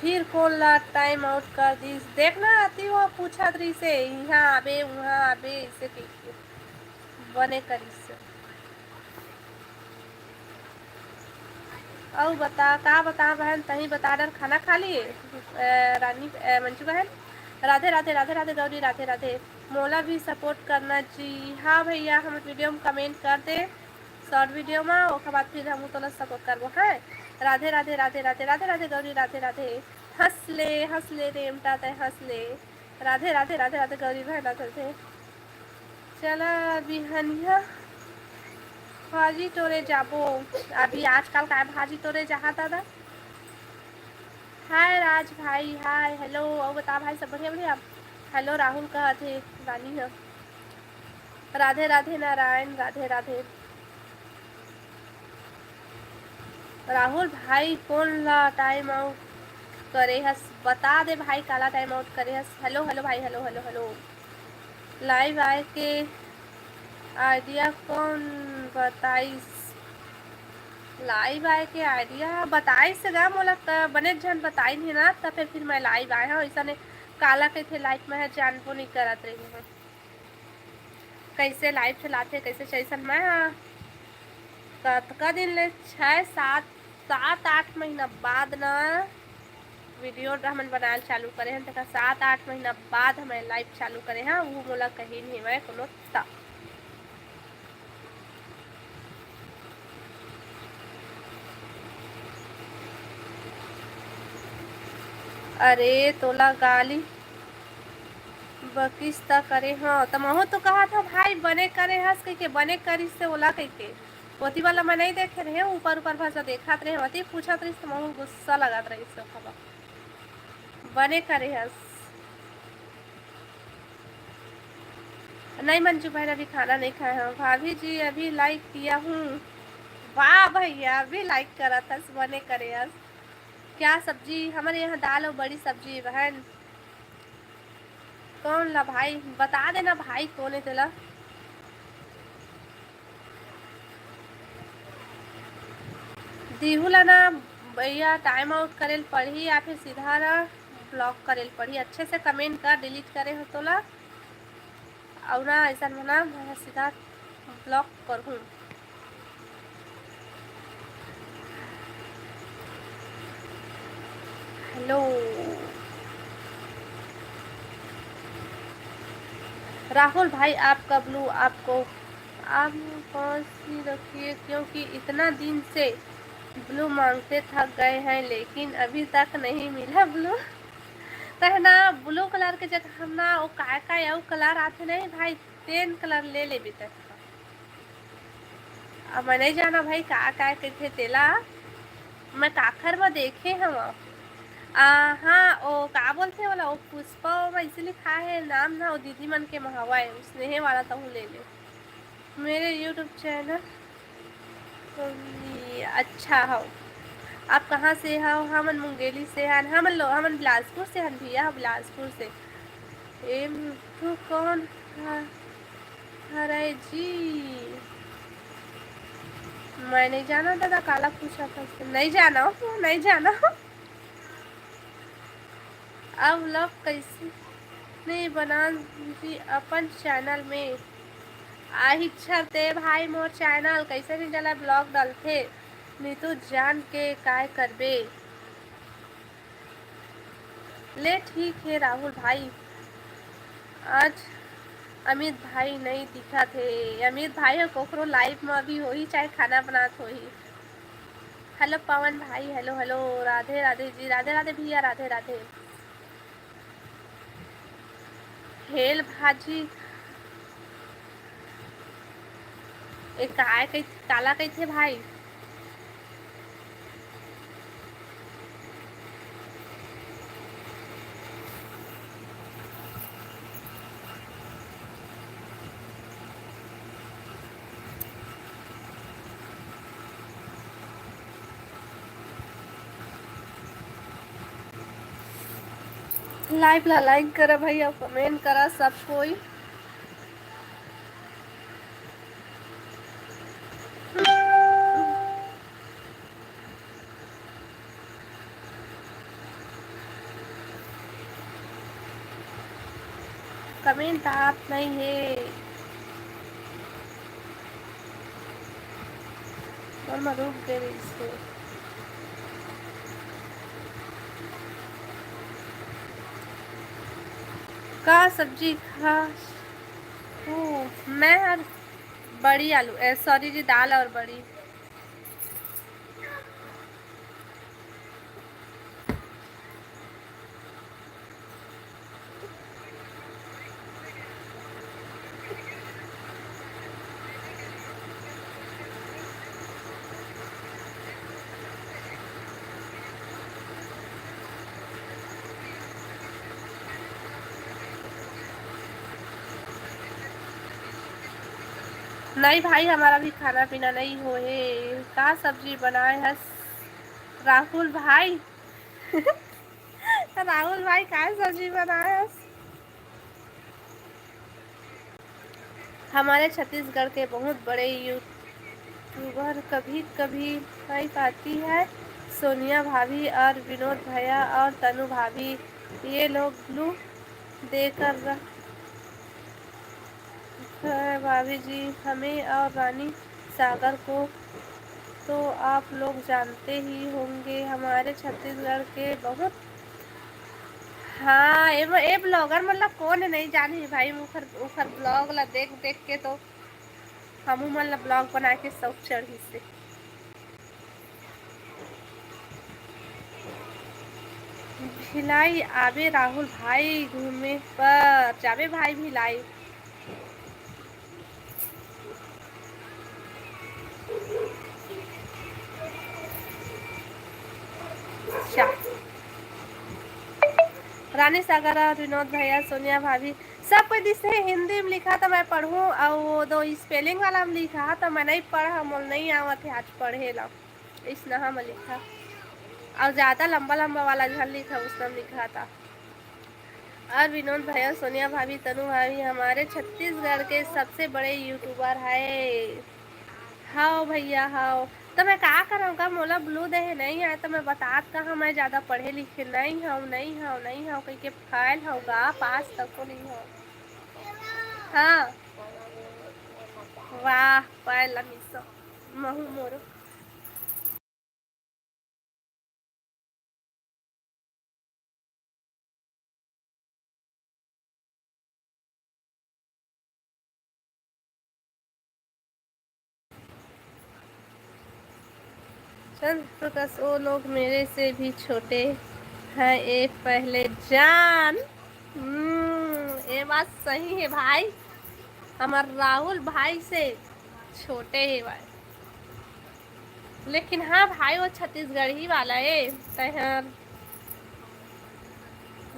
फिर कौन ला टाइम आउट कर दिस? देखना आती वो पूछत रहिसे, इहाँ आबे, उहाँ आबे, इसे कहिके बने करिस। अउ बता, का बता बहन, तहीं बता डर, खाना खा लिए? अ, रानी, अ, मंजू बहन, राधे राधे, राधे राधे गौरी, राधे राधे। मोला भी सपोर्ट करना जी। हाँ भैया, हमर वीडियो में कमेंट कर दे, शॉर्ट वीडियो में, ओकर बाद फिर हम तोला सपोर्ट करबो, हाँ? राधे राधे, राधे राधे, राधे राधे गौरी, राधे राधे। हंस ले, हंस ले रेमटा, तय हंस ले। राधे राधे, राधे राधे गौरी बहन, राधे राधे। चला बिहनिया भाजी टोरे जाबो। अभी आजकल काय भाजी टोरे जाहा दादा? हाय राज भाई, हाय, हेलो। अउ बता भाई, सब बढ़िया, बढ़िया? हेलो राहुल कहत हे रानी ह। राधे राधे नारायण, राधे राधे। राहुल भाई, कौन ला टाइम आउट करे हस? बता दे भाई, काला टाइम आउट करे हस? हेलो, हेलो भाई, हेलो, हेलो, हेलो। Live आए के idea कोन बताइस? Live आए के idea बताइस गा मोला, त बने झन बताइन हे ना, त फेर, फेर मैं live आए हव। अइसने काला कहिथे live, मैं ह जानबो नइ करत रहिस हव। कइसे live चलाथे, कइसे चइसन। मैं ह कतका दिन ले, छै, सात, सात आठ महीना बाद ना video हमन बनाए ल चालू करे हन, तेकर सात आठ महीना बाद हमन live चालू करे हन, वो मोला कहिन हे मैं कोनो त। अरे तोला गाली बकिस त करे हव, त महूं तो कहत हव भाई बने करे हस कहिके, बने करिस से ओला कहिके। ओती वाला मैं नइ देखे रहेंव, ऊपर ऊपर भाषा देखत रहेंव, ओती पूछत रहिस त महूं गुस्सा लगत रहिस ओखर बर। बने करे हस। नहीं मंजू बहन, अभी खाना नहीं खाए हव। भाभी जी, अभी like किया हूँ। वाह भैया, अभी like करत हस, बने करे हस। क्या सब्जी? हमर यहाँ दाल अउ बड़ी सब्जी बहन। कौन ला भाई? बता देना भाई, कौन है तेला। दिहू ला ना भैया, time out करे ल पड़ही या फिर सीधा ना block करे ल पड़ही। अच्छे से comment कर, delete करे हो तोला, अउ ना ऐसा ना मैं सीधा block करहूँ। Hello राहुल भाई, आप कब लूँ आपको? आप कौन सी रखिए, क्योंकि इतना दिन से blue मांगते थक गए हैं, लेकिन अभी तक नहीं मिला blue। त है ना, blue colour के जगह हम ना वो काय काय अउ colour आथे नहीं भाई, तेन colour ले लेबे त। अब मैं नहीं जाना भाई का का कहिथे तेला, मैं काखर म देखे हव। आ, हाँ, ओ का बोलथे वाला, ओ पुष्पा, ओ वैसे लिखा है नाम ना, ओ दीदी मन के म हवय, ओ स्नेहे वाला तहूँ ले ले। मेरे YouTube channel अच्छा हव। आप कहाँ से हव? हमन मुंगेली से हन। हमन लो, हमन बिलासपुर से हन भैया, बिलासपुर से। ए मिट्ठू कौन ह-, हरय जी? मैं नहीं जाना दादा, काला पूछा था, नहीं जाना हो, नहीं जाना हो। अब vlog कैसे नहीं बना जी अपन channel में? आही छरते भाई मोर channel, कैसे नहीं चला, vlog डालथे, नहीं तो जान के काय करबे। ले ठीक हे राहुल भाई, आज अमित भाई नहीं दिखत हे। अमित भाई ह कोखरो live म अभी होही, चाहे खाना बनात होही। Hello पवन भाई, hello hello, राधे राधे जी, राधे राधे भैया, राधे राधे। भेल भाजी ए काय कहि-, काला कहिथे भाई? Live ला like करा भाई, अउ comment करा सब कोई। Comment आत नहीं हे। मोर म रुक गे रहिस हे। का सब्जी खा? ओ, मैं हर बड़ी आलू, ए, sorry जी, दाल और बड़ी। नहीं भाई, हमारा भी खाना पीना नहीं होए। का सब्जी बनाए हस राहुल भाई? राहुल भाई, का सब्जी बनाए हस? हमारे छत्तीसगढ़ के बहुत बड़े यूट्यूबर कभी कभी नहीं पाती है। सोनिया भाभी और विनोद भैया और तनु भाभी, ये लोग ब्लू देकर रख है भाभी जी हमें और रानी सागर को। तो आप लोग जानते ही होंगे हमारे छत्तीसगढ़ के बहुत। हाँ, ए, ए ब्लॉगर मतलब कौन नहीं जानी भाई, उखर उखर ब्लॉग ला देख देख के तो हमू मन ला ब्लॉग बना के शौक चढ़ी से। भिलाई आबे राहुल भाई घूमे पर, जाबे भाई भिलाई। अच्छा। रानी सागर और विनोद भैया, सोनिया भाभी, सब कोई दिस हे हिंदी में लिखा था, मैं पढ़ूँ, और वो दो स्पेलिंग वाला में लिखा था, मैं नहीं पढ़ा, मोल नहीं आवत है आज पढ़े ला। इसना हम लिखा, और ज़्यादा लंबा लंबा वाला झन लिखा, उसना में लिखा था। और विनोद भैया, सोनिया भाभी, तनु भाभी हमारे छत्तीसगढ़ के सबसे बड़े यूट्यूबर है। हाओ भैया, हाओ। तो मैं का करऊँ का? मोला ब्लू दे हे नहीं आए, तो मैं बतात कहाँ, मैं ज़्यादा पढ़े लिखे नहीं हूँ, नहीं हूँ, नहीं हूँ, कह के फेल हूँ गा, पास तको नहीं हूँ। हाँ, वाह, पायल ला मिसो, महू मोरो। चंद्र प्रकाश, वो लोग मेरे से भी छोटे हैं, ये पहले जान। हम्म, ये बात सही है भाई, हमार राहुल भाई से छोटे है भाई। लेकिन हाँ भाई, वो छत्तीसगढ़ी वाला है, तैहर,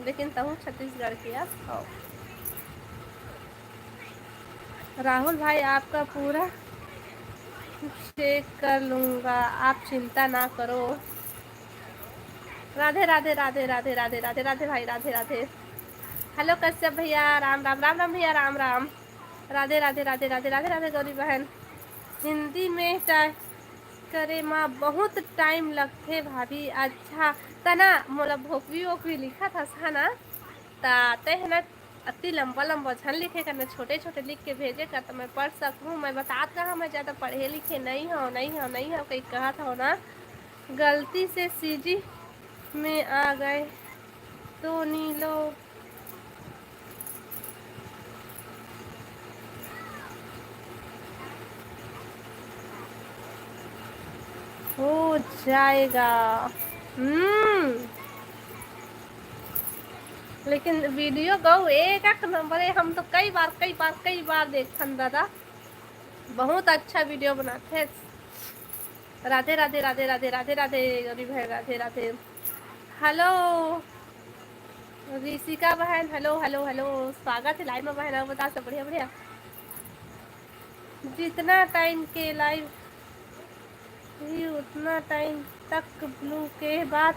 लेकिन तहूँ छत्तीसगढ़ के हस। राहुल भाई, आपका पूरा चेक कर लूँगा, आप चिंता ना करो। राधे राधे राधे राधे राधे राधे राधे भाई, राधे राधे। हेलो कश्यप भैया, राम राम, राम राम भैया, राम राम। राधे राधे राधे राधे राधे राधे गौरी बहन। हिंदी में टाइप करे मा बहुत टाइम लगथे भाभी। अच्छा, तना मोला भोकवी ओकवी लिखत हस, है ना? ता ते है ना, अति लंबा लंबा झन लिखे करना, छोटे छोटे लिख के भेजे कर, तो मैं पढ़ सकूँ। मैं बतात रहा, मैं ज़्यादा पढ़े लिखे नहीं हूँ, नहीं हूँ, नहीं हूँ, कहीं कहत हो ना, गलती से सीजी में आ गए तो नी लो। हो जाएगा। हम्म, लेकिन वीडियो गौ एक, एक नंबर है। हम तो कई बार, कई बार, कई बार देखथन दादा, बहुत अच्छा वीडियो बनाथे। राधे राधे राधे राधे राधे राधे गौरी बहन, राधे राधे। हेलो ऋषिका बहन, हेलो हेलो हेलो, स्वागत है लाइव में बहन। और बता, सब बढ़िया बढ़िया? जितना टाइम के लाइव ही उतना टाइम तक ब्लू के बात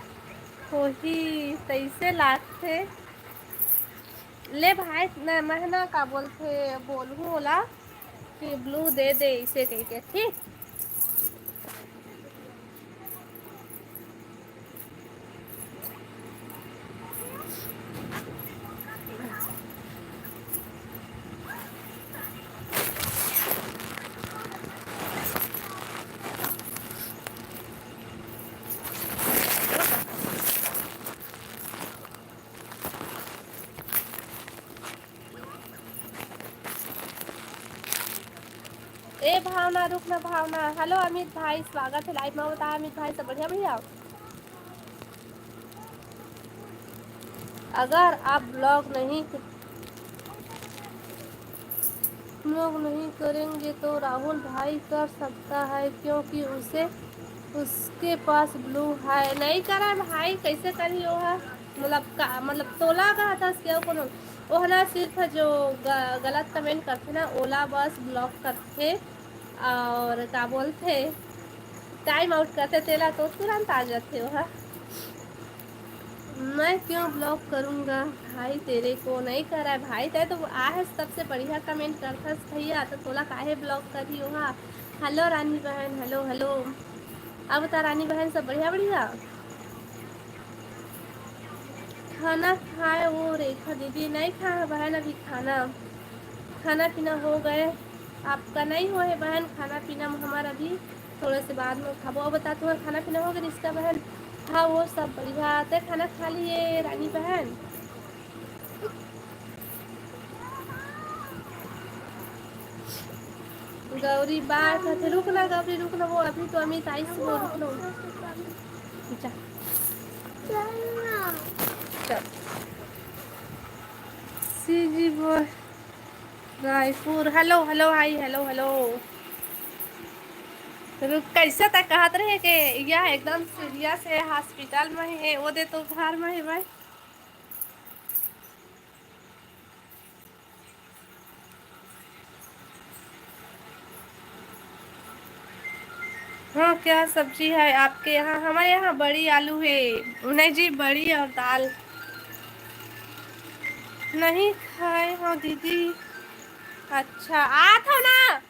होही, तैसे लागथे। ले भाई, न-, महना का बोलथे, बोलहूँ ओला कि ब्लू दे दे, इसे कह के, ठीक। ए भावना, रुक ना भावना। हेलो अमित भाई, स्वागत है लाइव में। बता अमित भाई, सब बढ़िया भैया? अगर आप ब्लॉग नहीं, ब्लॉग नहीं करेंगे तो राहुल भाई कर सकता है, क्योंकि उसे, उसके पास ब्लू है। नहीं करे भाई, कैसे करी वो है? मतलब का, मतलब तोला का था क्या कोनो? ओहला सिर्फ जो ग-, गलत कमेंट करथे ना, ओला बस ब्लॉक करथे। और का बोलथे, टाइम आउट करथे, तेला तो तुरंत आ जाथे ओहा। मैं क्यों ब्लॉक करूँगा भाई तेरे को? नहीं करा है भाई, तै तो आहे सबसे बढ़िया कमेंट करथस भैया, तो तोला काहे ब्लॉक करी ओहा? हेलो रानी बहन, हेलो हेलो। अब बता रानी बहन, सब बढ़िया बढ़िया? खाना खाए वो रेखा दीदी? नहीं खाए बहन अभी खाना, खाना पीना हो गए, आपका नहीं हो है बहन खाना पीना हमारा अभी, थोड़े से बाद में खाबो। अब बता तुम्हारा खाना पीना हो गया रिश्ता बहन? हाँ वो सब बढ़िया। तै खाना खा लिए रानी बहन? गौरी बाय कहते, रुक ना गौरी रुक ना, वो अभी तो अमित आइस, वो रुक ना। जा। चल। CG boy Raipur, hello hello hi, hello hello. रुक, कैसे तक कहत रहे कि यह एकदम सीरियस है, हॉस्पिटल में है, वो दे तो घर में है भाई। हाँ, क्या सब्जी है आपके यहाँ? हमारे यहाँ बड़ी आलू है। नहीं जी, बड़ी और दाल। नहीं खाए हो दीदी। अच्छा, आत हो ना।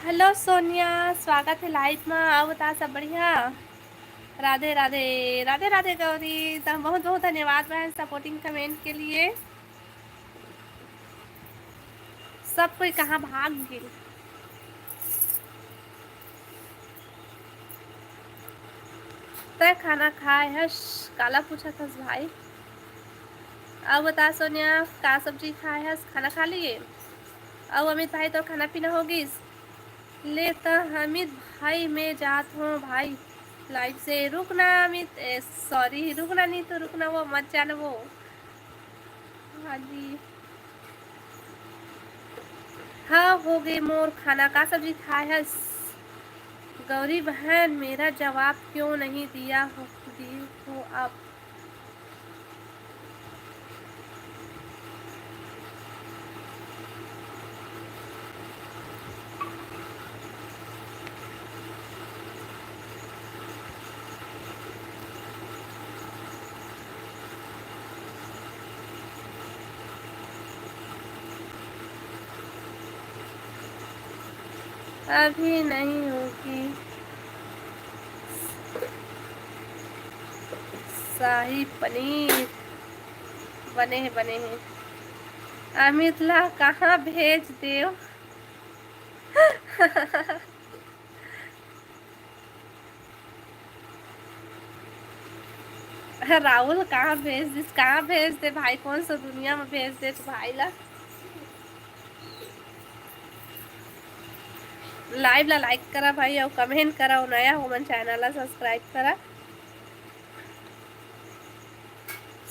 हेलो सोनिया, स्वागत है लाइव में। आओ बता, सब बढ़िया? राधे राधे, राधे राधे गौरी, त बहुत बहुत धन्यवाद बहन सपोर्टिंग कमेंट के लिए। सब कोई कहाँ भाग गेल? तै खाना खाए हस? काला पूछत हस भाई? अउ बता सोनिया, का सब्जी खाए हस? खाना खा लिए? अउ अमित भाई, तोर खाना पीना हो गिस? ले त अमित भाई, मैं जात हों भाई लाइव से। रुक ना अमित, ए, सॉरी, रुक ना, नहीं तो रुक ना, वो मत जाना वो। हाँ जी। हाँ, हो गे मोर खाना। का सब्जी खाए हस? गौरी बहन, मेरा जवाब क्यों नहीं दिया हो, दी हो आप? अभी नहीं होगी। शाही पनीर बने हे, बने हे। अमित ला कहाँ भेज देव? राहुल कहाँ भेज दिस, कहाँ भेज दे भाई, कौन सा दुनिया में भेज दे तू भाई ला। Live ला like करा भाई, और comment करा, और नया हो मन channel ला subscribe करा।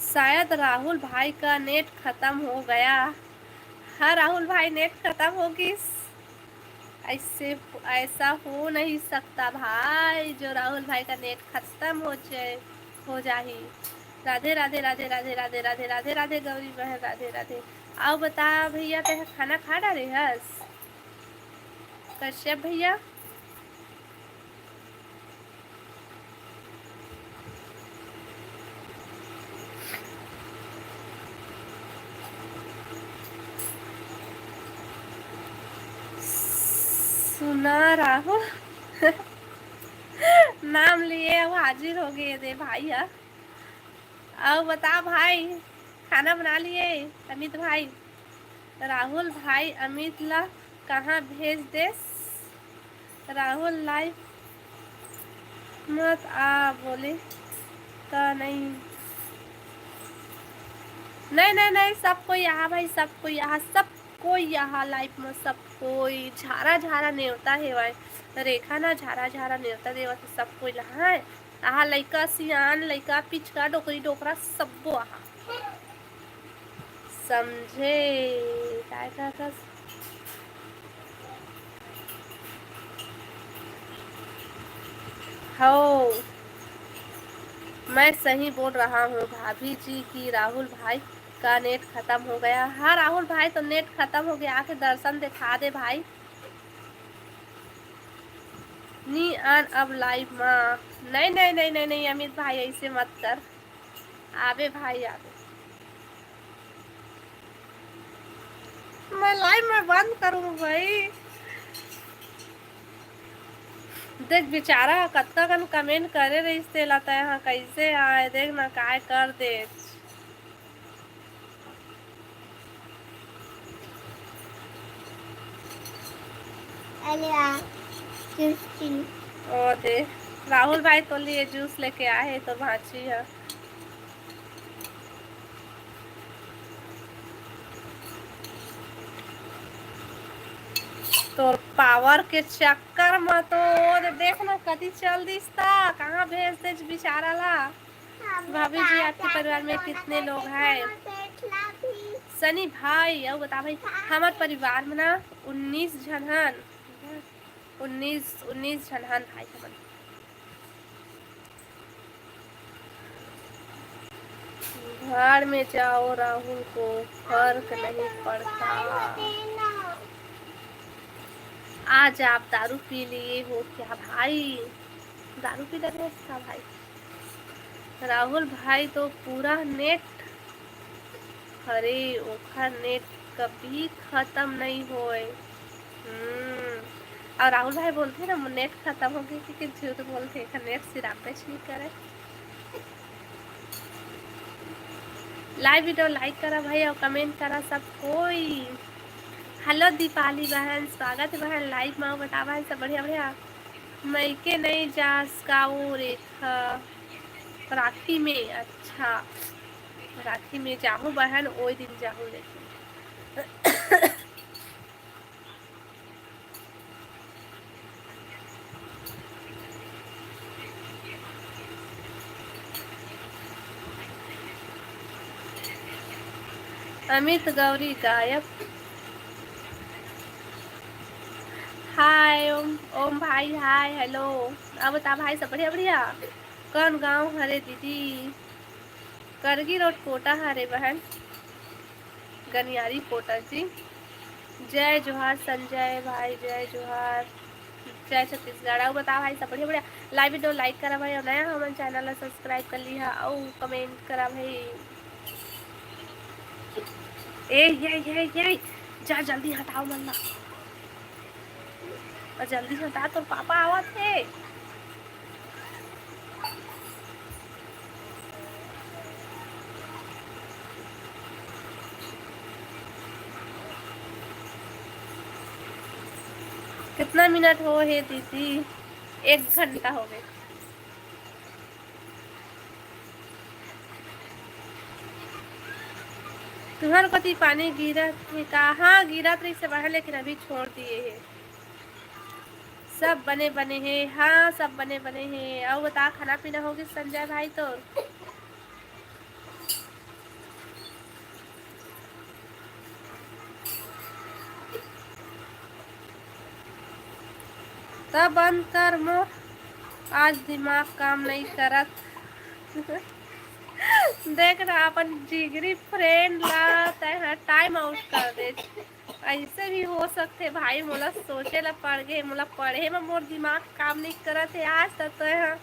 शायद राहुल भाई का net खत्म हो गया। हाँ राहुल भाई, net खत्म हो गिस। ऐसे, ऐसा हो नहीं सकता भाई, जो राहुल भाई का net खत्म हो जाए, हो जाही। राधे राधे राधे राधे राधे राधे राधे राधे गौरी बहन, राधे राधे। आओ बता भैया, ते खाना खा डारे हस कश्यप भैया? सुना राहुल। नाम लिए अब हाजिर हो गए दे भाई हा। आओ बता भाई, खाना बना लिए अमित भाई? राहुल भाई अमित ला कहाँ भेज देस? राहुल live मत आ बोले त नहीं। नहीं, नहीं, नहीं, सब कोई यहाँ भाई, सब कोई यहाँ, सब कोई यहाँ live में, सब कोई झारा झारा नेवता हेवय। रेखा ना झारा झारा नेवता देवत हे सब कोई ला, हाँ। आहा, लइका सियान, लइका पिचका, डोकरी डोकरा, सब्बो आहा। समझे? काय कहत हस? हो, मैं सही बोल रहा हूँ भाभी जी कि राहुल भाई का net खत्म हो गया। हाँ राहुल भाई, तो net खत्म हो गया, आके दर्शन दिखा दे भाई। नी आन अब live मा। नहीं, नहीं, नहीं, नहीं, नहीं, अमित भाई, ऐसे मत कर। आबे भाई, आबे। मैं live में बंद करूँ भाई। देख बेचारा, कतका कन comment करे रहिस, तेला तै हा कैसे आय, देख ना काय कर दे। अरे यार, juice पी। ओ दे, राहुल भाई तो लिए juice लेके आए हे तो भांची है। तोर power के चक्कर में तो ओ दे, देख ना कति चल दिस ता, कहाँ भेज दे बेचारा ला। भाभी जी, आपके परिवार में कितने लोग हैं? सनी भाई, अउ बता भाई, हमर परिवार में ना उन्नीस झन हन। उन्नीस, उन्नीस झन हन भाई हमन। भाड़ में जाओ राहुल को फर्क नहीं पड़ता। आज आप दारू पी लिए हो क्या भाई? दारू पी डरे हस का भाई? राहुल भाई तो पूरा net, अरे ओखर net कभी खत्म नहीं होए। हम्म, और राहुल भाई बोलथे ना, net खत्म हो गई कि, कि झूठ बोलथे, एखर net सिरापेच नहीं करे। Live video like करा भाई और comment करा सब कोई। Hello दीपाली बहन, स्वागत है बहन live में। बता बहन सब बढ़िया बढ़िया। मइके नहीं जास का वो रेखा राखी में? अच्छा, राखी में जाहूँ बहन, ओई दिन जाहूँ लेकिन। अमित गौरी गायक। हाय ओम, ओम भाई, हाय, hello। अब बता भाई, सब बढ़िया, बढ़िया? कौन गांव हरे दीदी? करगी रोड कोटा हरे बहन। गनियारी कोटा जी। जय जोहार संजय भाई, जय जोहार, जय छत्तीसगढ़। अउ बता भाई, सब बढ़िया, बढ़िया। Live video like करा भाई, अउ नया हमन channel ला subscribe कर लिहा, अउ comment करा भाई। ए, ये, ये, ये, जा जल्दी हटाओ मन ला। अउ जल्दी हटा, तोर पापा आवत हे। कितना मिनट हो हे दीदी? एक घंटा हो गए। तुम्हार कति पानी गिरत हे का? हाँ, गिरत रहिस हे बाहर, लेकिन अभी छोड़ दिए हे। सब बने बने हे। हाँ, सब बने बने हे। अउ बता, खाना पीना हो गिस संजय भाई तोर? त बंद कर मोर, आज दिमाग काम नहीं करत। देख ना, अपन जिगरी friend ला तैं ह time out कर दे। ऐसे भी हो सकथे भाई, मोला सोचे ला पड़ गे, मोला पढ़े में मोर दिमाग काम नहीं करत हे आज तक। तैं ह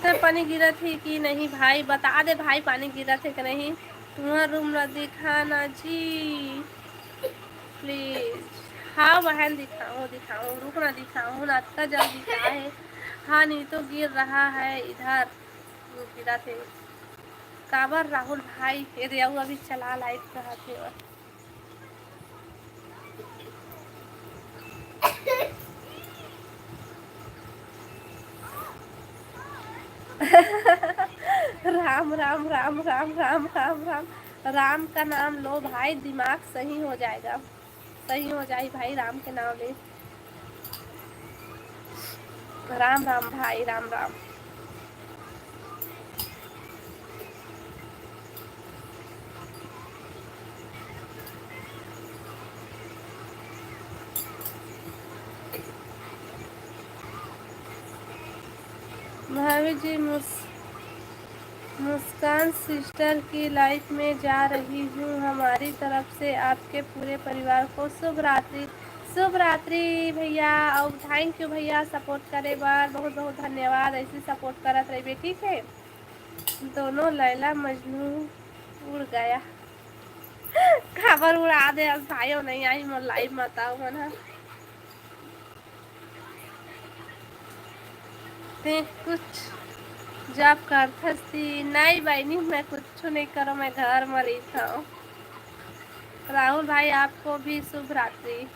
तो पानी गिरत हे कि नहीं भाई, बता दे भाई, पानी गिरत हे कि नहीं? तुम्हार रूम ला दिखा ना जी, please। हाँ बहन, दिखाऊँ, दिखाऊँ, रुक ना, दिखाऊँ ना, अतना जल्दी का है? हाँ, नहीं तो गिर रहा है इधर, गिरत हे। काबर राहुल भाई, ये दे, अउ अभी चला live कहत हे। राम, राम, राम, राम, राम, राम, राम। राम का नाम लो भाई, दिमाग सही हो जाएगा, सही हो जाही भाई राम के नाम ले। राम राम भाई, राम राम। भाभी जी, मुस-, मुस्कान सिस्टर की लाइफ में जा रही हूँ। हमारी तरफ से आपके पूरे परिवार को शुभ रात्रि। शुभ रात्रि भैया, अउ thank you भैया support करे बर, बहुत बहुत धन्यवाद। ऐसे support करत रहिबे, ठीक है। दोनों लैला मजनू उड़ गया। काबर उड़ा दे, अब भाई नहीं आई मोर live में, बताओ मन ह। ते कुछ job करथस ती? नहीं बहिनी, मैं कुछ नहीं करो, मैं घर में रहिथव। राहुल भाई, आपको भी शुभ रात्रि।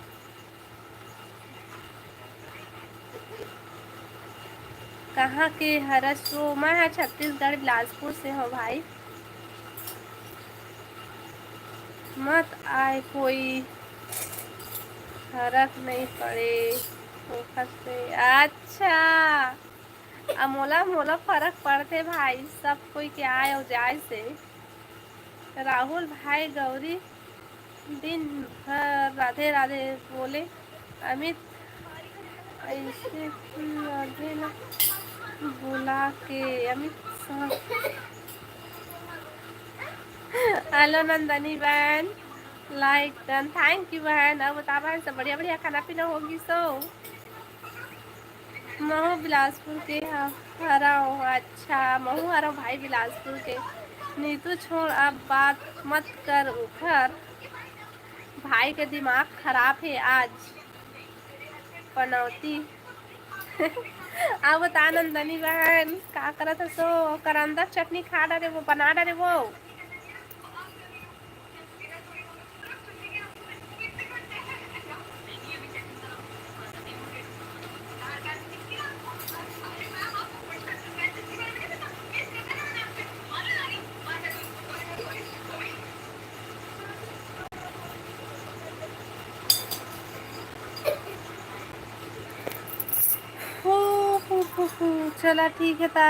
कहाँ के हरस वो? मैं ह छत्तीसगढ़ बिलासपुर से हूँ भाई। मत आए कोई, फरक नहीं पड़े ओखर से। अच्छा, अब मोला, मोला फरक पड़थे भाई, सब कोई के आए अउ जाए से। राहुल भाई गौरी दिन भर राधे राधे बोले। अमित ऐसे राधे ना बुला के अमित शाह। Hello नंदनी बहन, like done, thank you बहन। अउ बता बहन, सब बढ़िया बढ़िया खाना पीना होगी सो? महू बिलासपुर के ह-, हरव। अच्छा, महू हरव भाई बिलासपुर के। नीतू छोड़, अब बात मत कर उखर। भाई के दिमाग खराब हे आज। पनौती। अब बता नंदनी बहन, का करत हस ओ? करंदा चटनी खा डारे वो, बना डारे वो। हू, हू, हू, हू। चला ठीक है ता।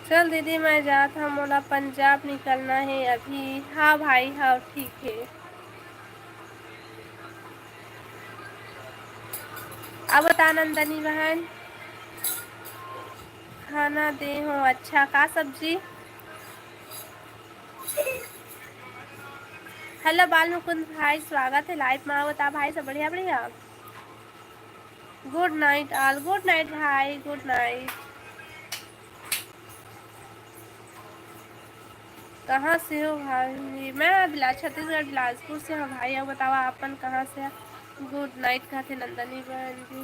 चल दीदी, मैं जात हव, मोला पंजाब निकलना हे अभी। हाँ भाई, हाँ, ठीक हे। अब बता नंदनी बहन, खाना दे हो, अच्छा, का सब्जी? Hello बाल मुकुंद भाई, स्वागत है live में। बता भाई, सब बढ़िया, बढ़िया। Good night all, good night भाई, good night। कहाँ से हो भाई? मैं बिला-, छत्तीसगढ़ बिलासपुर से हूँ भाई। अब बतावा, आपन कहाँ से है? Good night कहथे नंदनी बहन जी।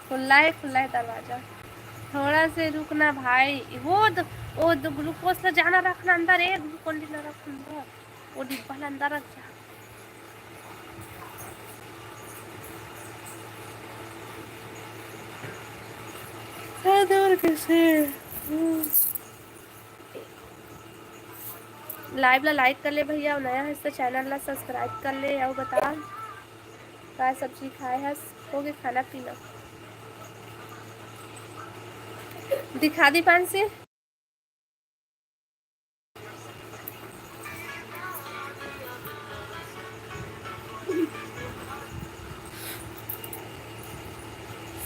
खुला है, खुला है दरवाजा। थोड़ा से रुकना भाई, वो द-, वो द-, glucose ला जाना रखना अंदर, एक Glucon-D ला रख अंदर, वो डिब्बा ला अंदर रख जा। हाँ, दूर कैसे? हम्म। Live ला like कर ले भैया, अउ नया है तो channel ला subscribe कर ले। अउ बता, का सब्जी खाए हस? हो गए खाना पीना? दिखा दी पान से।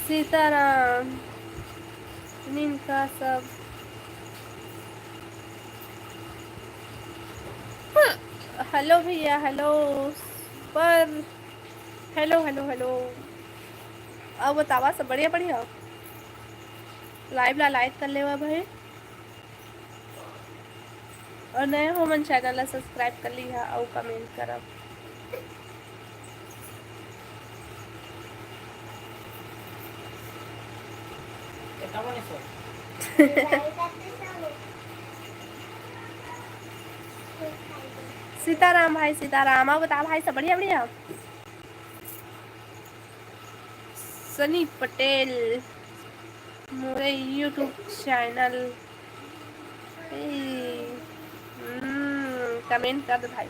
सीताराम, नींद का सब। हेलो भैया, हेलो। पर हेलो, हेलो, हेलो। अउ बतावा, सब बढ़िया, बढ़िया? Live ला like कर लेवा भाई। अउ नया हो मन channel ला subscribe कर लिहा अउ comment करब। सीताराम भाई, सीताराम। अउ बता भाई, सब बढ़िया, बढ़िया? सनी पटेल, मोरे YouTube channel। ए, हम्म, comment कर दो भाई।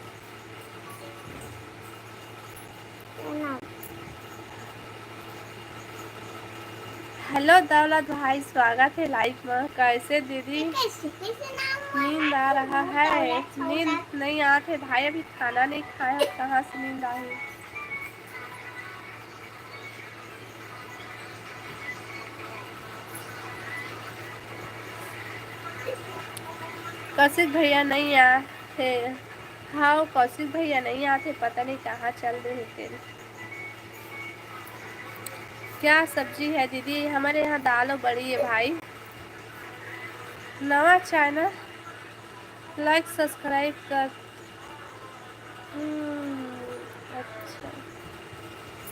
हेलो दौलत भाई, स्वागत है live में। कैसे दीदी? नींद आ रहा है? नींद नहीं आत है भाई, अभी खाना नहीं खाए हैं, कहाँ से नींद आही? कौशिक भैया नहीं आथे। हाँ, कौशिक भैया नहीं आथे, पता नहीं कहाँ चल रहे थे। क्या सब्जी है दीदी? हमारे यहाँ दाल और बड़ी है भाई। नवा channel, like subscribe कर। हम्म, अच्छा।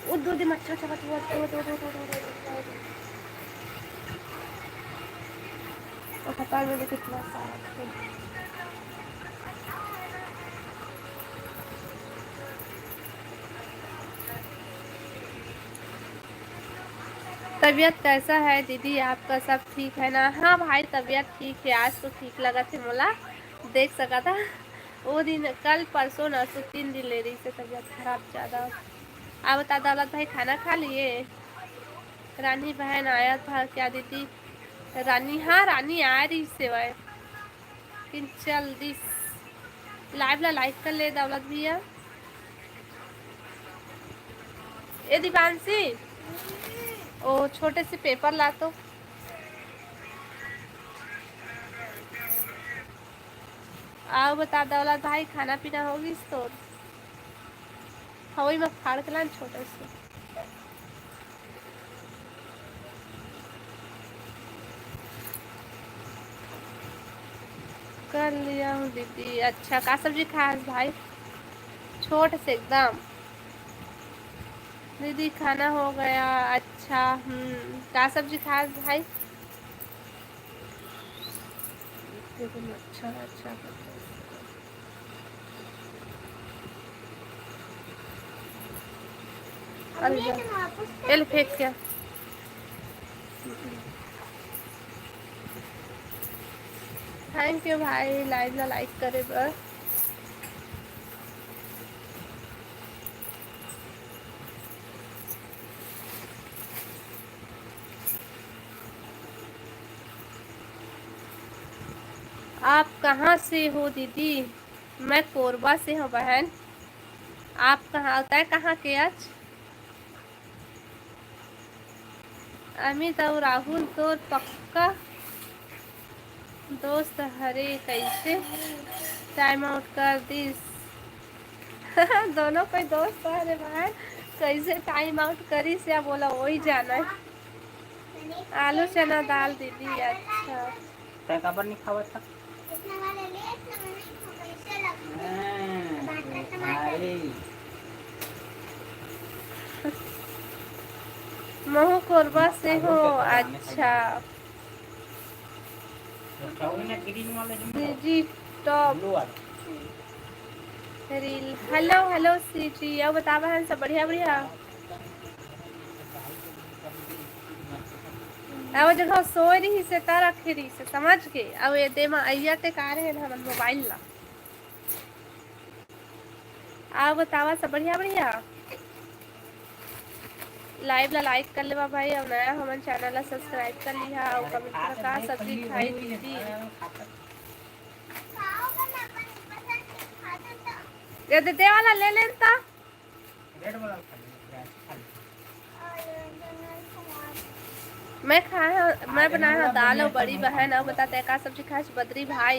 वो दो दिन अच्छा, अच्छा, अच्छा, वो दो, दो, दो। अस्पताल में भी कितना सारा है। तबीयत कैसा है दीदी आपका? सब ठीक है ना? हाँ भाई, तबीयत ठीक है, आज तो ठीक लगा थे मोला, देख सका था। वो दिन, कल परसों ना, सो तीन दिन ले रही से तबीयत खराब ज़्यादा। आप बता, दौलत भाई खाना खा लिए? रानी बहन आया था क्या दीदी? रानी, हाँ, रानी आ रही सेवाए, लेकिन चल दिस। Live ला like कर ले दौलत भैया। ए दीपांशी, ओ छोटे से paper ला तो। अउ बता दौलत भाई, खाना पीना हो गइस तोर? हवई में फाड़ के लान छोटे से। कर लिया हूँ दीदी। अच्छा, का सब्जी खाए हस भाई? छोट से एकदम। दीदी खाना हो गया। अच्छा, हम्म, का सब्जी खाए हस भाई? अच्छा, अच्छा। अरे जा। एल फेंक क्या? Thank you भाई, live ला like करे बर। आप कहाँ से हो दीदी? मैं कोरबा से हूँ बहन। आप कहाँ, तै कहाँ के आज? अमित अउ राहुल तोर पक्का दोस्त हरे, कैसे time out कर दिस? दोनों कोई दोस्त हरे भाई, कैसे time out करिस या बोला, वही जाना है। आलू चना दाल दीदी, अच्छा। तै काबर नहीं खावत था? महू कोरबा से हो, अच्छा। जी, top reel। Hello, hello, CG, अउ बतावा हन सब बढ़िया, बढ़िया। अउ जगह सोए रही से, त रखे रही से, समझ के। अउ ये दे मा अइया ते का रहे ना, हमन मोबाइल ला। अउ बतावा सब बढ़िया, बढ़िया। Live ला like कर लेवा भाई, अउ नया हमन channel ला subscribe कर लिहा, अउ comment में का सब्जी खाई दीदी। ये दे, दे वाला ले लेन ता। मैं खाए हव, मैं बनाए हव दाल अउ बड़ी बहन। अउ बता तै का सब्जी खाए हस बदरी भाई?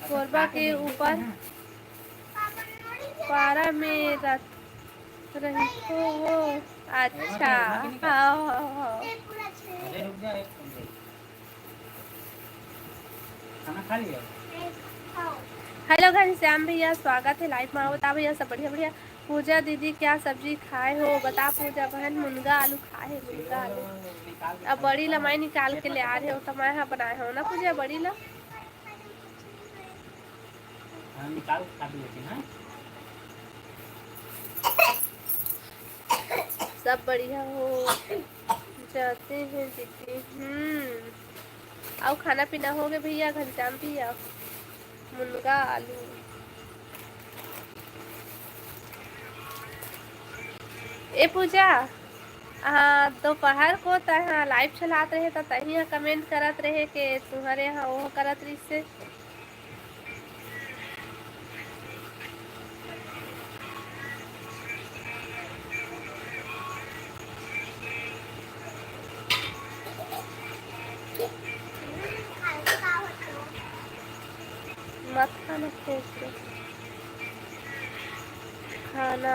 कोरबा के ऊपर पारा में रत-, रहिथो हो। अच्छा, हाँ, हाँ, हाँ। खाना खा लिया? Hello घनश्याम भैया, स्वागत है live में। अउ बता भैया सब बढ़िया, बढ़िया। पूजा दीदी क्या सब्जी खाए हो? बता पूजा बहन, मुनगा आलू खाए है, मुनगा आलू। अब बड़ी ला मैं निकाल के ले आ रहे हो, त मैं हा बनाए हव ना पूजा बड़ी ला। हाँ, निकाल के खा भी लेते हैं। सब बढ़िया हो जाते हैं दीदी। हम्म, अउ खाना पीना हो गए भैया, घनश्याम भैया? मुनगा आलू। ए पूजा, हाँ, दोपहर को तैं live चलात रहे, त तहीं ह comment करत रहे के तुम्हरे यहाँ वो करत रहिसे। मत खाना, फेंक दे। खाना,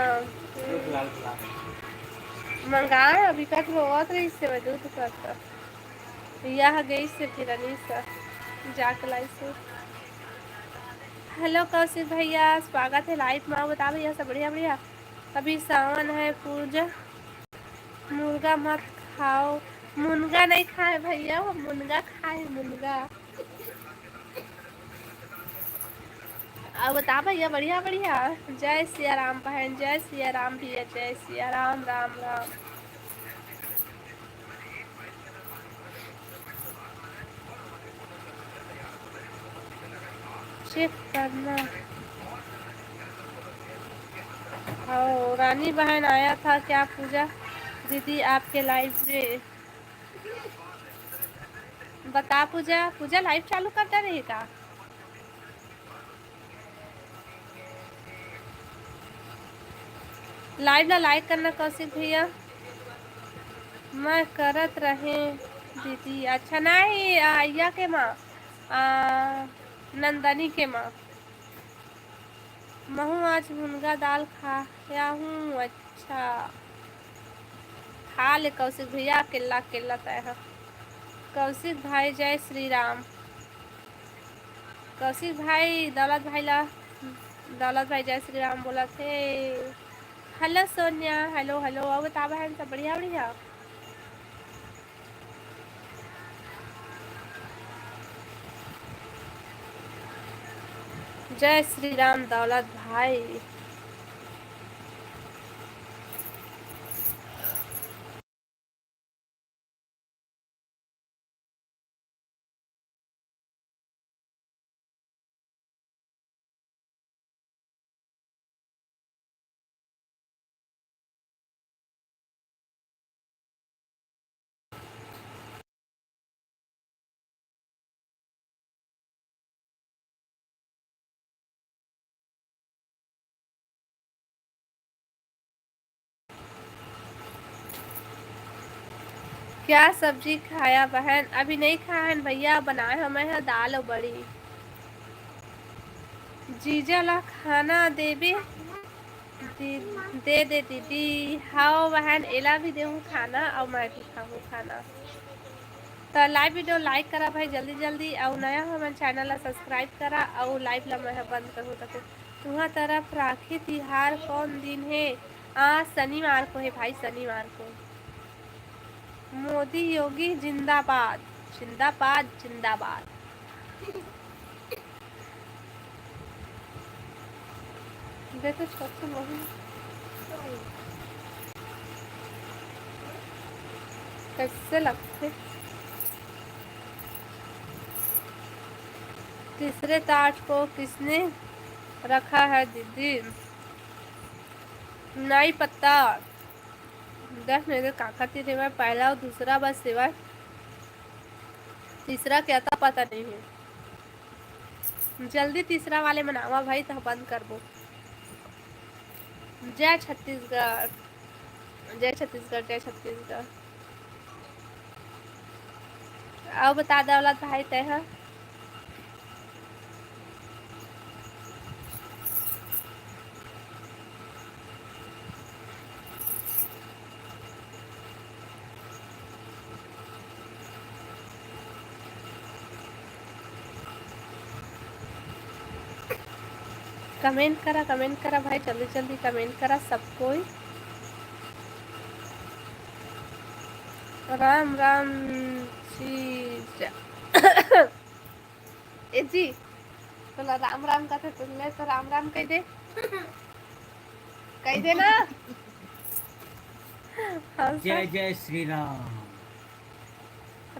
हम्म। मंगाए, अभी कत रोवत रहिसे, मैं दूध करता। यह गई से फिर अनीसा जाके लाई से। Hello कौशिक भैया, स्वागत है live में। बता भैया, सब बढ़िया, बढ़िया? अभी सावन है पूजा। मुर्गा मत खाओ। मुनगा नहीं खाए भैया, वो मुनगा खाए, मुनगा। अउ बता भैया, बढ़िया, बढ़िया। जय सिया राम बहन, जय सिया राम भैया, जय सिया राम, राम, राम। Check करना। ओ, रानी बहन आया था क्या पूजा दीदी आपके live में? बता पूजा, पूजा live चालू कर दे रही का? Live ला like करना कौशिक भैया। मैं करत रहे दीदी। अच्छा नहीं, आ, या के माँ, आ, नंदनी के माँ। महू आज मुनगा दाल खाया हूँ। अच्छा, खा ले कौशिक भैया, अकेला अकेला तय ह। कौशिक भाई जय श्री राम। कौशिक भाई, दौलत भाई ला, दौलत भाई जय श्री राम बोलत हे। Hello Sonia, hello, hello। अउ बता बहन, सब बढ़िया, बढ़िया? जय श्री राम दौलत भाई। क्या सब्जी खाया बहन? अभी नहीं खाए हन भैया, बनाए हन मैं ह दाल अउ बड़ी। जीजा ला खाना देबे, दे दे दीदी। हव बहन, एला भी देहूँ खाना अउ मैं भी खाहूँ खाना। त live video like करा भाई जल्दी जल्दी, अउ नया हो हमर channel ला subscribe करा, अउ live ला मैं ह बंद करूँ तको। तुंहर तरफ राखी तिहार कौन दिन हे? आज शनिवार को हे भाई, शनिवार को। मोदी योगी जिंदाबाद, जिंदाबाद, जिंदाबाद। दे तो छोटू बहू। कैसे लगथे? तीसरे ताट को किसने रखा है दीदी? नहीं पता। देख मेरे काका तीर में पहला और दूसरा बस सेवा, तीसरा क्या था पता नहीं है। जल्दी तीसरा वाले मनावा भाई, त बंद करबो। जय छत्तीसगढ़, जय छत्तीसगढ़, जय छत्तीसगढ़। अउ बता दौलत भाई तय ह। Comment करा, comment करा भाई, जल्दी जल्दी comment करा सब कोई। राम राम जी। ए जी, तोला राम राम कथे, तुमने तो राम राम कह दे, कह दे ना। हाँ, जय सर। जय श्री राम।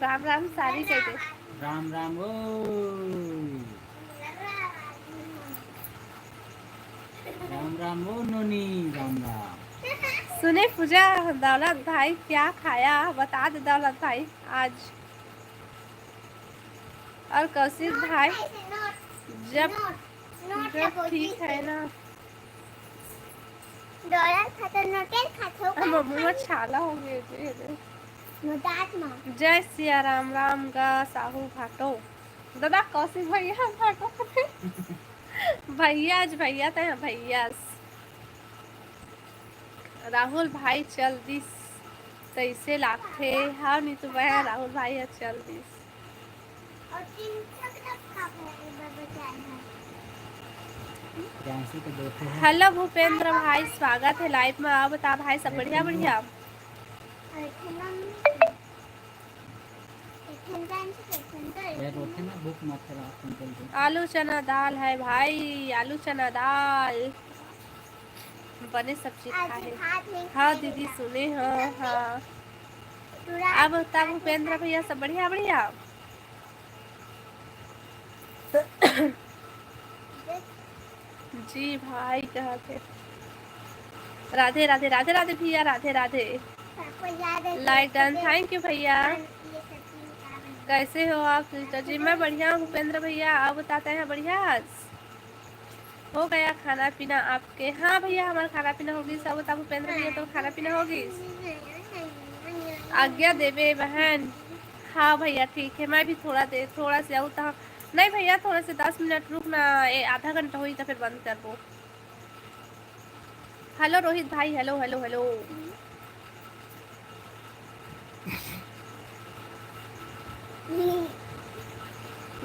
राम राम सारी कह दे। राम राम ओ। राम राम ओ नोनी, राम राम। सुने पूजा, दौलत भाई क्या खाया, बता दे दौलत भाई आज। और कौशिक भाई, जब, जब ठीक है ना। दौलत खाते नोटेल खाते हो अब का? मुंह में छाला हो गए रे, रे। नोटात मा। जय सिया राम, राम गा साहू भाटो। दादा कौशिक भैया भाटो। भैया आज भैया ते हैं, भैया। राहुल भाई चल दिस तइसे लागथे। हाँ, नीतू बहन, राहुल भाई ह चल दिस। प्रियांशु के देखे हैं। Hello भूपेंद्र भाई, स्वागत है live में। आप बता भाई, सब बढ़िया? बढ़िया। यार, होथे ना, भूख मत करा, अपन जल्दी। आलू चना दाल है भाई, आलू चना दाल। बने सब्जी आज खाए। भात नहीं हाँ खाए दीदी, बेटा। सुने हो। हाँ। पूरा अब तब भूपेंद्र भैया सब बढ़िया, बढ़िया। जी भाई कहत हे। राधे राधे, राधे राधे भैया, राधे राधे। पापा याद है like done, thank you भैया। ये सब्जी निकाल। कैसे हो आप सिस्टर जी? मैं बढ़िया हूँ भूपेंद्र भैया, आप बताते हैं बढ़िया। हो गया खाना पीना आपके? हाँ भैया, हमारा खाना पीना होगी। सब बता भूपेंद्र भैया, तो खाना पीना होगी? आज्ञा देवे बहन। हाँ भैया ठीक है, मैं भी थोड़ा देर, थोड़ा से आऊ तो। नहीं भैया, थोड़ा से दस मिनट रुक ना, ए, आधा घंटा होई तो फिर बंद करबो। Hello रोहित भाई, hello hello hello।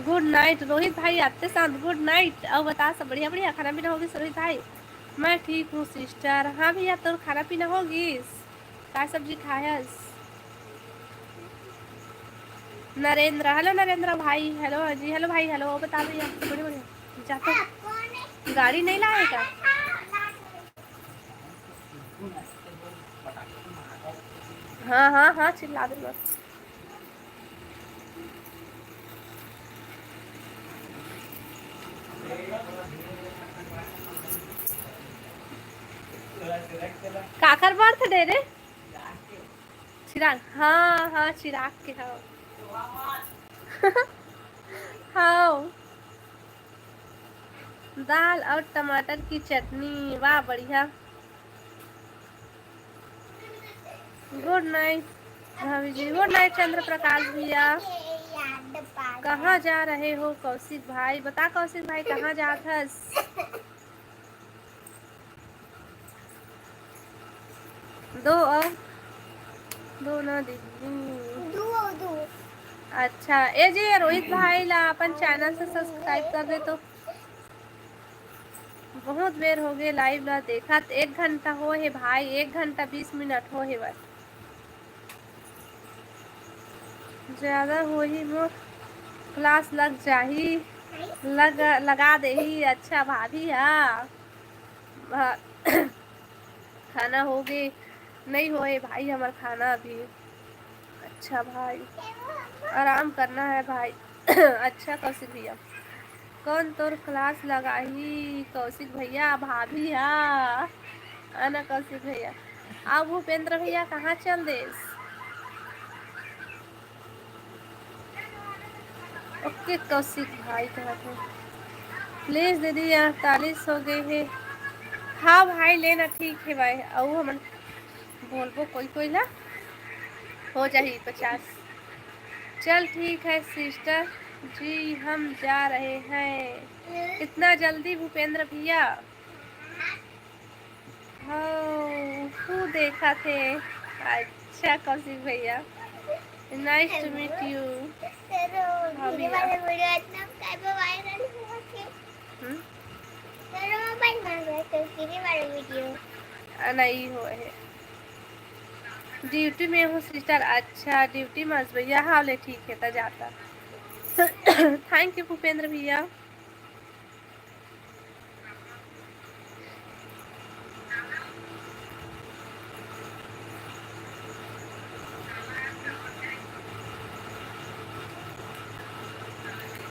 Good night Rohit भाई, आते शांत good night। अउ बता, सब बढ़िया? बढ़िया। खाना पीना होगिस रोहित भाई? मैं ठीक हूँ सिस्टर। हाँ भैया, तोर खाना पीना होगिस? का सब्जी खायस? नरेंद्र, hello नरेंद्र भाई, hello जी, hello भाई, hello। बता भैया, बढ़िया बढ़िया। जाते गाड़ी नहीं लाएगा? हाँ हाँ हाँ, चिल्ला दे बस। काकर birthday रे? चिराग, हाँ हाँ, चिराग के, हाँ। हाँ। दाल और टमाटर की चटनी, वाह बढ़िया। Good night भाभी जी, good night चंद्र प्रकाश भैया। कहाँ जा रहे हो कौशिक भाई? बता कौशिक भाई, कहाँ जात हस? दो और दो ना दीदी। दो और दो। अच्छा, ए जी, रोहित भाई ला अपन channel से subscribe कर दे तो। बहुत बेर हो गए live ला देखत, एक घंटा हो हे भाई, एक घंटा बीस मिनट हो हे बस। ज्यादा होही मोर class लग जाही, लग, लगा देही। अच्छा भाभी, हाँ, भा-, खाना हो गे? नहीं होए भाई हमर खाना अभी। अच्छा भाई, आराम करना है भाई। अच्छा कौशिक भैया, कौन तोर class लगाही? कौशिक भैया, भाभी हा, आना कौशिक भैया। अब भूपेंद्र भैया कहाँ चल देस? OK कौशिक भाई कहत हे, please दीदी, अड़तालीस हो गए हे। हाँ भाई, लेना ठीक है भाई, अउ हमन बोलबो कोई कोई ला, हो जाही पचास। चल ठीक है sister जी, हम जा रहे हैं। इतना जल्दी भूपेंद्र भैया? हाँ, तू देखा थे। अच्छा कौशिक भैया, nice to meet you। हाँ भैया। हम्म? आ, नहीं हो है। Duty में हूँ sister। अच्छा, duty में हस भैया, हाँ ले ठीक है, त जाता। Thank you भूपेंद्र भैया।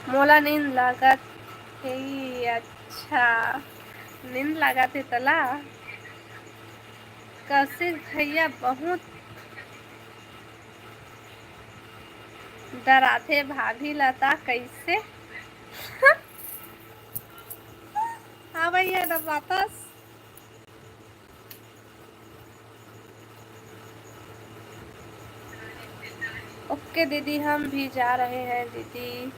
मोला नींद लागत हे। अच्छा, नींद लागत हे तला। कौशिक भैया बहुत डराथे भाभी ला ता कैसे? हाँ भैया, डराथस। OK दीदी, हम भी जा रहे हैं दीदी।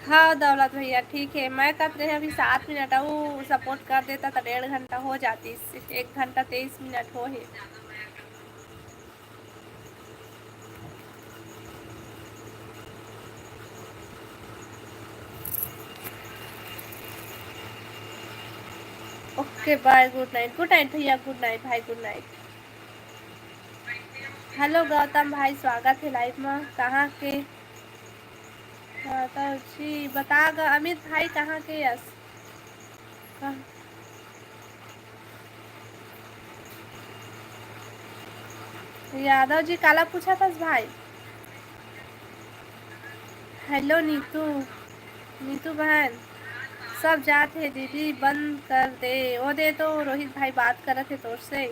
हाँ दौलत भैया, ठीक है। मैं कत रहे अभी सात मिनट, अउ support कर देता तो डेढ़ घंटा हो जाती, एक घंटा तेईस मिनट हो है। OK, bye, good night। Good night भैया, good night भाई, good night। Hello गौतम भाई, स्वागत है live में। कहाँ के? हाँ, तो जी बता ग अमित भाई, कहाँ के यस? कहाँ? यादव जी काला पूछा थस भाई? Hello नीतू, नीतू बहन, सब जात हे दीदी, बंद कर दे। ओ दे तो रोहित भाई बात करत हे तोर से।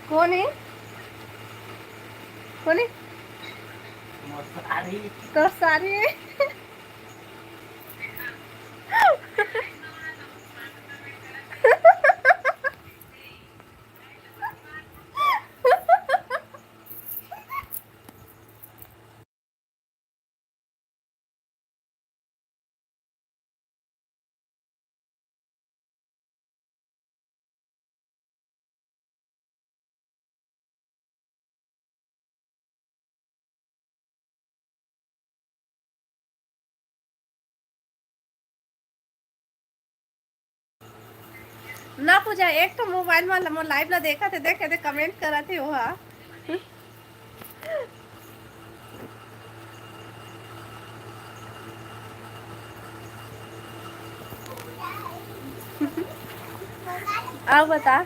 कौन है? कौन है? तो सारी है। ना पूजा, एक तो मोबाइल में मोर live ला देखा थे, देख के comment करा थे वहाँ। आओ बता।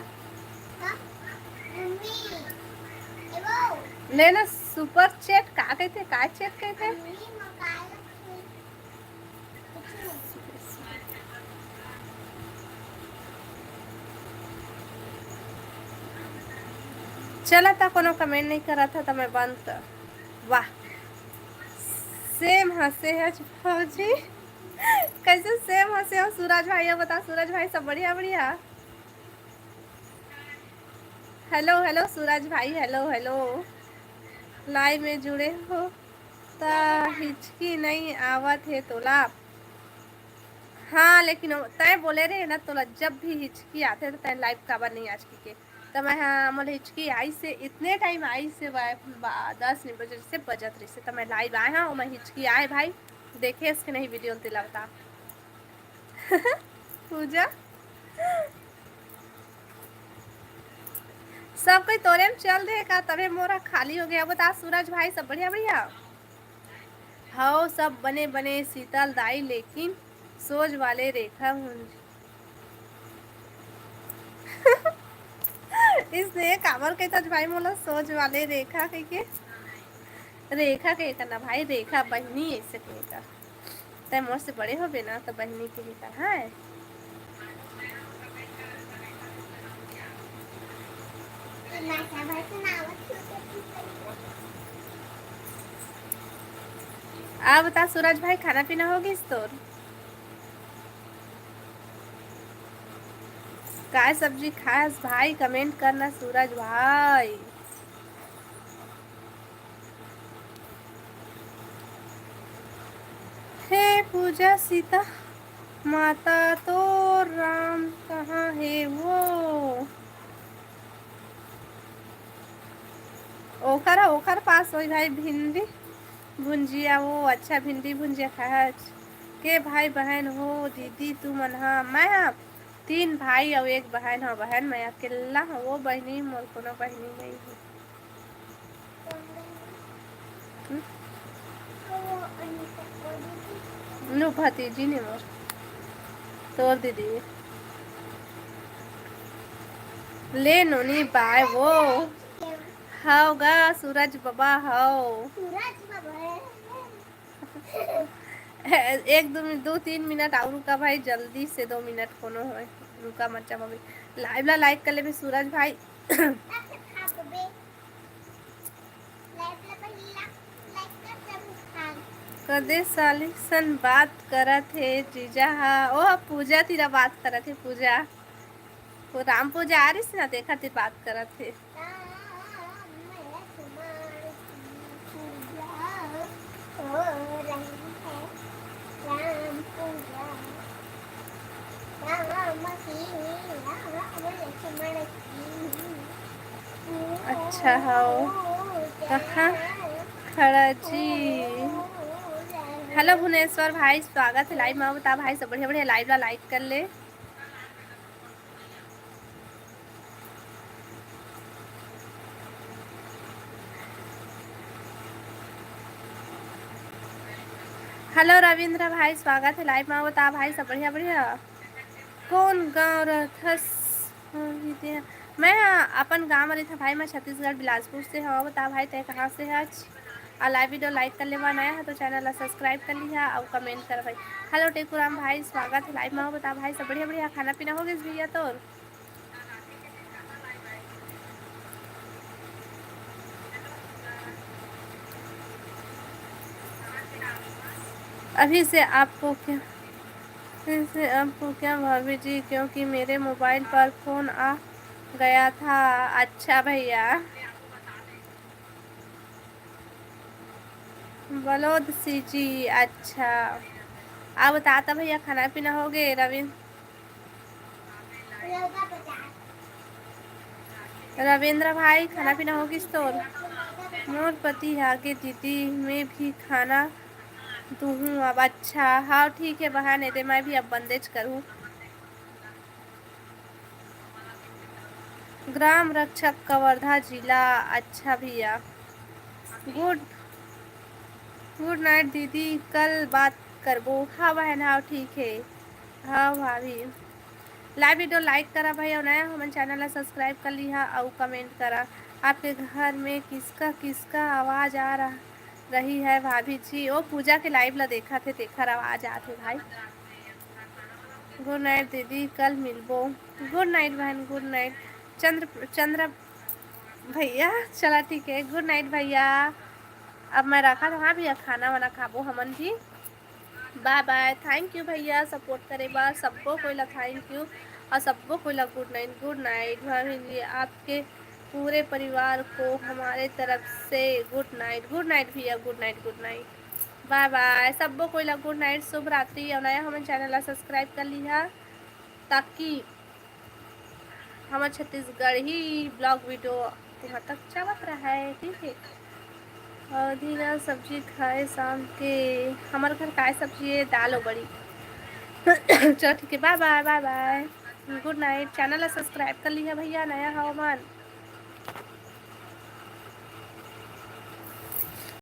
लेना super chat का कहते, का chat कहते? चला ता, कोनो comment नहीं करा था, तो मैं बंद कर। वाह, same हंसे है भौजी। कैसे same हंसे हो सूरज भाई? अब बता सूरज भाई, सब बढ़िया? बढ़िया। Hello, hello सूरज भाई, hello, hello। Live में जुड़े हो? त हिचकी नहीं आवत हे तोला। हाँ, लेकिन तय बोले रहे ना, तोला जब भी हिचकी आथे त तय लाइव काबर नहीं आज की के। त मैं, हाँ, मोला हिचकी आई से, इतने टाइम आई से, बा-, बा-, दस बजे से बजत रही से, त मैं लाइव आए हाँ, ओमा हिचकी आए भाई, देखे इसके नहीं वीडियो, तेला बता। पूजा, सब कोई तोरे में चल दे का, तबे मोरा खाली हो गया। बता सूरज भाई, सब बढ़िया भैया? हव, सब बने बने शीतल दाई, लेकिन सोच वाले रेखा हूँ। इसने काबर कहता भाई मोला सोच वाले रेखा कह के? रेखा के करना भाई, रेखा बहनी ऐसे कहता। तै मोर से बड़े होबे ना, तो बहनी के ही कहा है। आ बता सूरज भाई, खाना पीना हो गइस तोर? काय सब्जी खास भाई, कमेंट करना सूरज भाई। हे पूजा सीता माता, तो राम कहाँ हे वो? ओकर, ओकर पास होई भाई भिंडी भुंजिया, वो अच्छा भिंडी भुंजिया खाए। के भाई बहन हो दीदी तुमन? हाँ, मैं, हाँ, तीन भाई अउ एक बहन हो। बहन मैं अकेला हूँ, वो बहनी मोर कोनो बहनी नहीं है। नु भतीजी ने मोर, तोर दीदी। ले नोनी बाय वो। हव गा सूरज बाबा हव। एक दो मिनट, दो तीन मिनट और रुका भाई, जल्दी से दो मिनट कोनो होय, रुका मत जा अभी। लाइव ला लाइक कर लेबे सूरज भाई। कदे साली सन बात करत हे जीजा हा? ओ पूजा तीरा बात करत हे, पूजा। वो राम पूजा आ रही ना, देखा ती बात करत हे। अच्छा हव, कहाँ खड़ा जी? हेलो भुवनेश्वर भाई, स्वागत है लाइव में। बता भाई, सब बढ़िया बढ़िया लाइव ला लाइक कर ले। हेलो रविंद्र भाई, स्वागत है लाइव में। बता भाई, सब बढ़िया बढ़िया। कौन गांव रहथस? हाँ, ये दे। मैं अपन गांव में रहिथंव भाई, मैं छत्तीसगढ़ बिलासपुर से हवं। बता भाई, तै कहाँ से हच? अउ लाइव वीडियो लाइक कर लेवा, नया है तो चैनल ला सब्सक्राइब कर लिहा अउ कमेंट कर भाई। हेलो टेकूराम भाई, स्वागत है लाइव में। बता भाई, सब बढ़िया बढ़िया, खाना पीना हो गइस भैया तोर? अभी से आपको क्या, अभी से आपको क्या भाभी जी, क्योंकि मेरे मोबाइल पर फोन आ गया था। अच्छा भैया। बलोद सी जी, अच्छा। आप बता त भैया, खाना पीना हो गए रविंद्र? रविंद्र भाई, खाना पीना हो गइस तोर? मोर पति आगे दीदी, मैं भी खाना दुहूँ अब। अच्छा, हाँ ठीक है बहन, एदे मैं भी अब बंदेच करूँ। ग्राम रक्षक कवर्धा जिला। अच्छा भैया, गुड, गुड नाइट दीदी, कल बात करबो। हाँ बहन, हाँ ठीक है। हाँ भाभी, लाइव वीडियो लाइक करा भाई, अउ नया हमन चैनल ला सब्सक्राइब कर लिहा अउ कमेंट करा। आपके घर में किसका किसका आवाज़ आ रहा, रही है भाभी जी? ओ पूजा के लाइव ला देखा थे, तेखर आवाज़ आत हे भाई। गुड नाइट दीदी, कल मिलबो। गुड नाइट बहन, गुड नाइट। चंद्र, चंद्र भैया, चला ठीक है, गुड नाइट भैया। अब मैं रखा था, हाँ भैया, खाना वाना खाबो हमन भी। बाय बाय, थैंक यू भैया सपोर्ट करे बर, सबको कोई ला थैंक यू अउ सबको कोई ला गुड नाइट, गुड नाइट। भाभी जी, आपके पूरे परिवार को हमारे तरफ से good night। Good night भैया, good night, good night, bye bye। सबो कोई ला good night, शुभ रात्रि। और नया हमन channel ला subscribe कर लिहा, ताकि हमर छत्तीसगढ़ी vlog video तुमन तक जावत रहे, ठीक है। और दीना सब्जी खाए शाम के, हमर घर काय सब्जी है, दाल और बड़ी। चलो ठीक है, bye bye, bye bye, good night। Channel ला subscribe कर लिहा भैया, नया हव मन।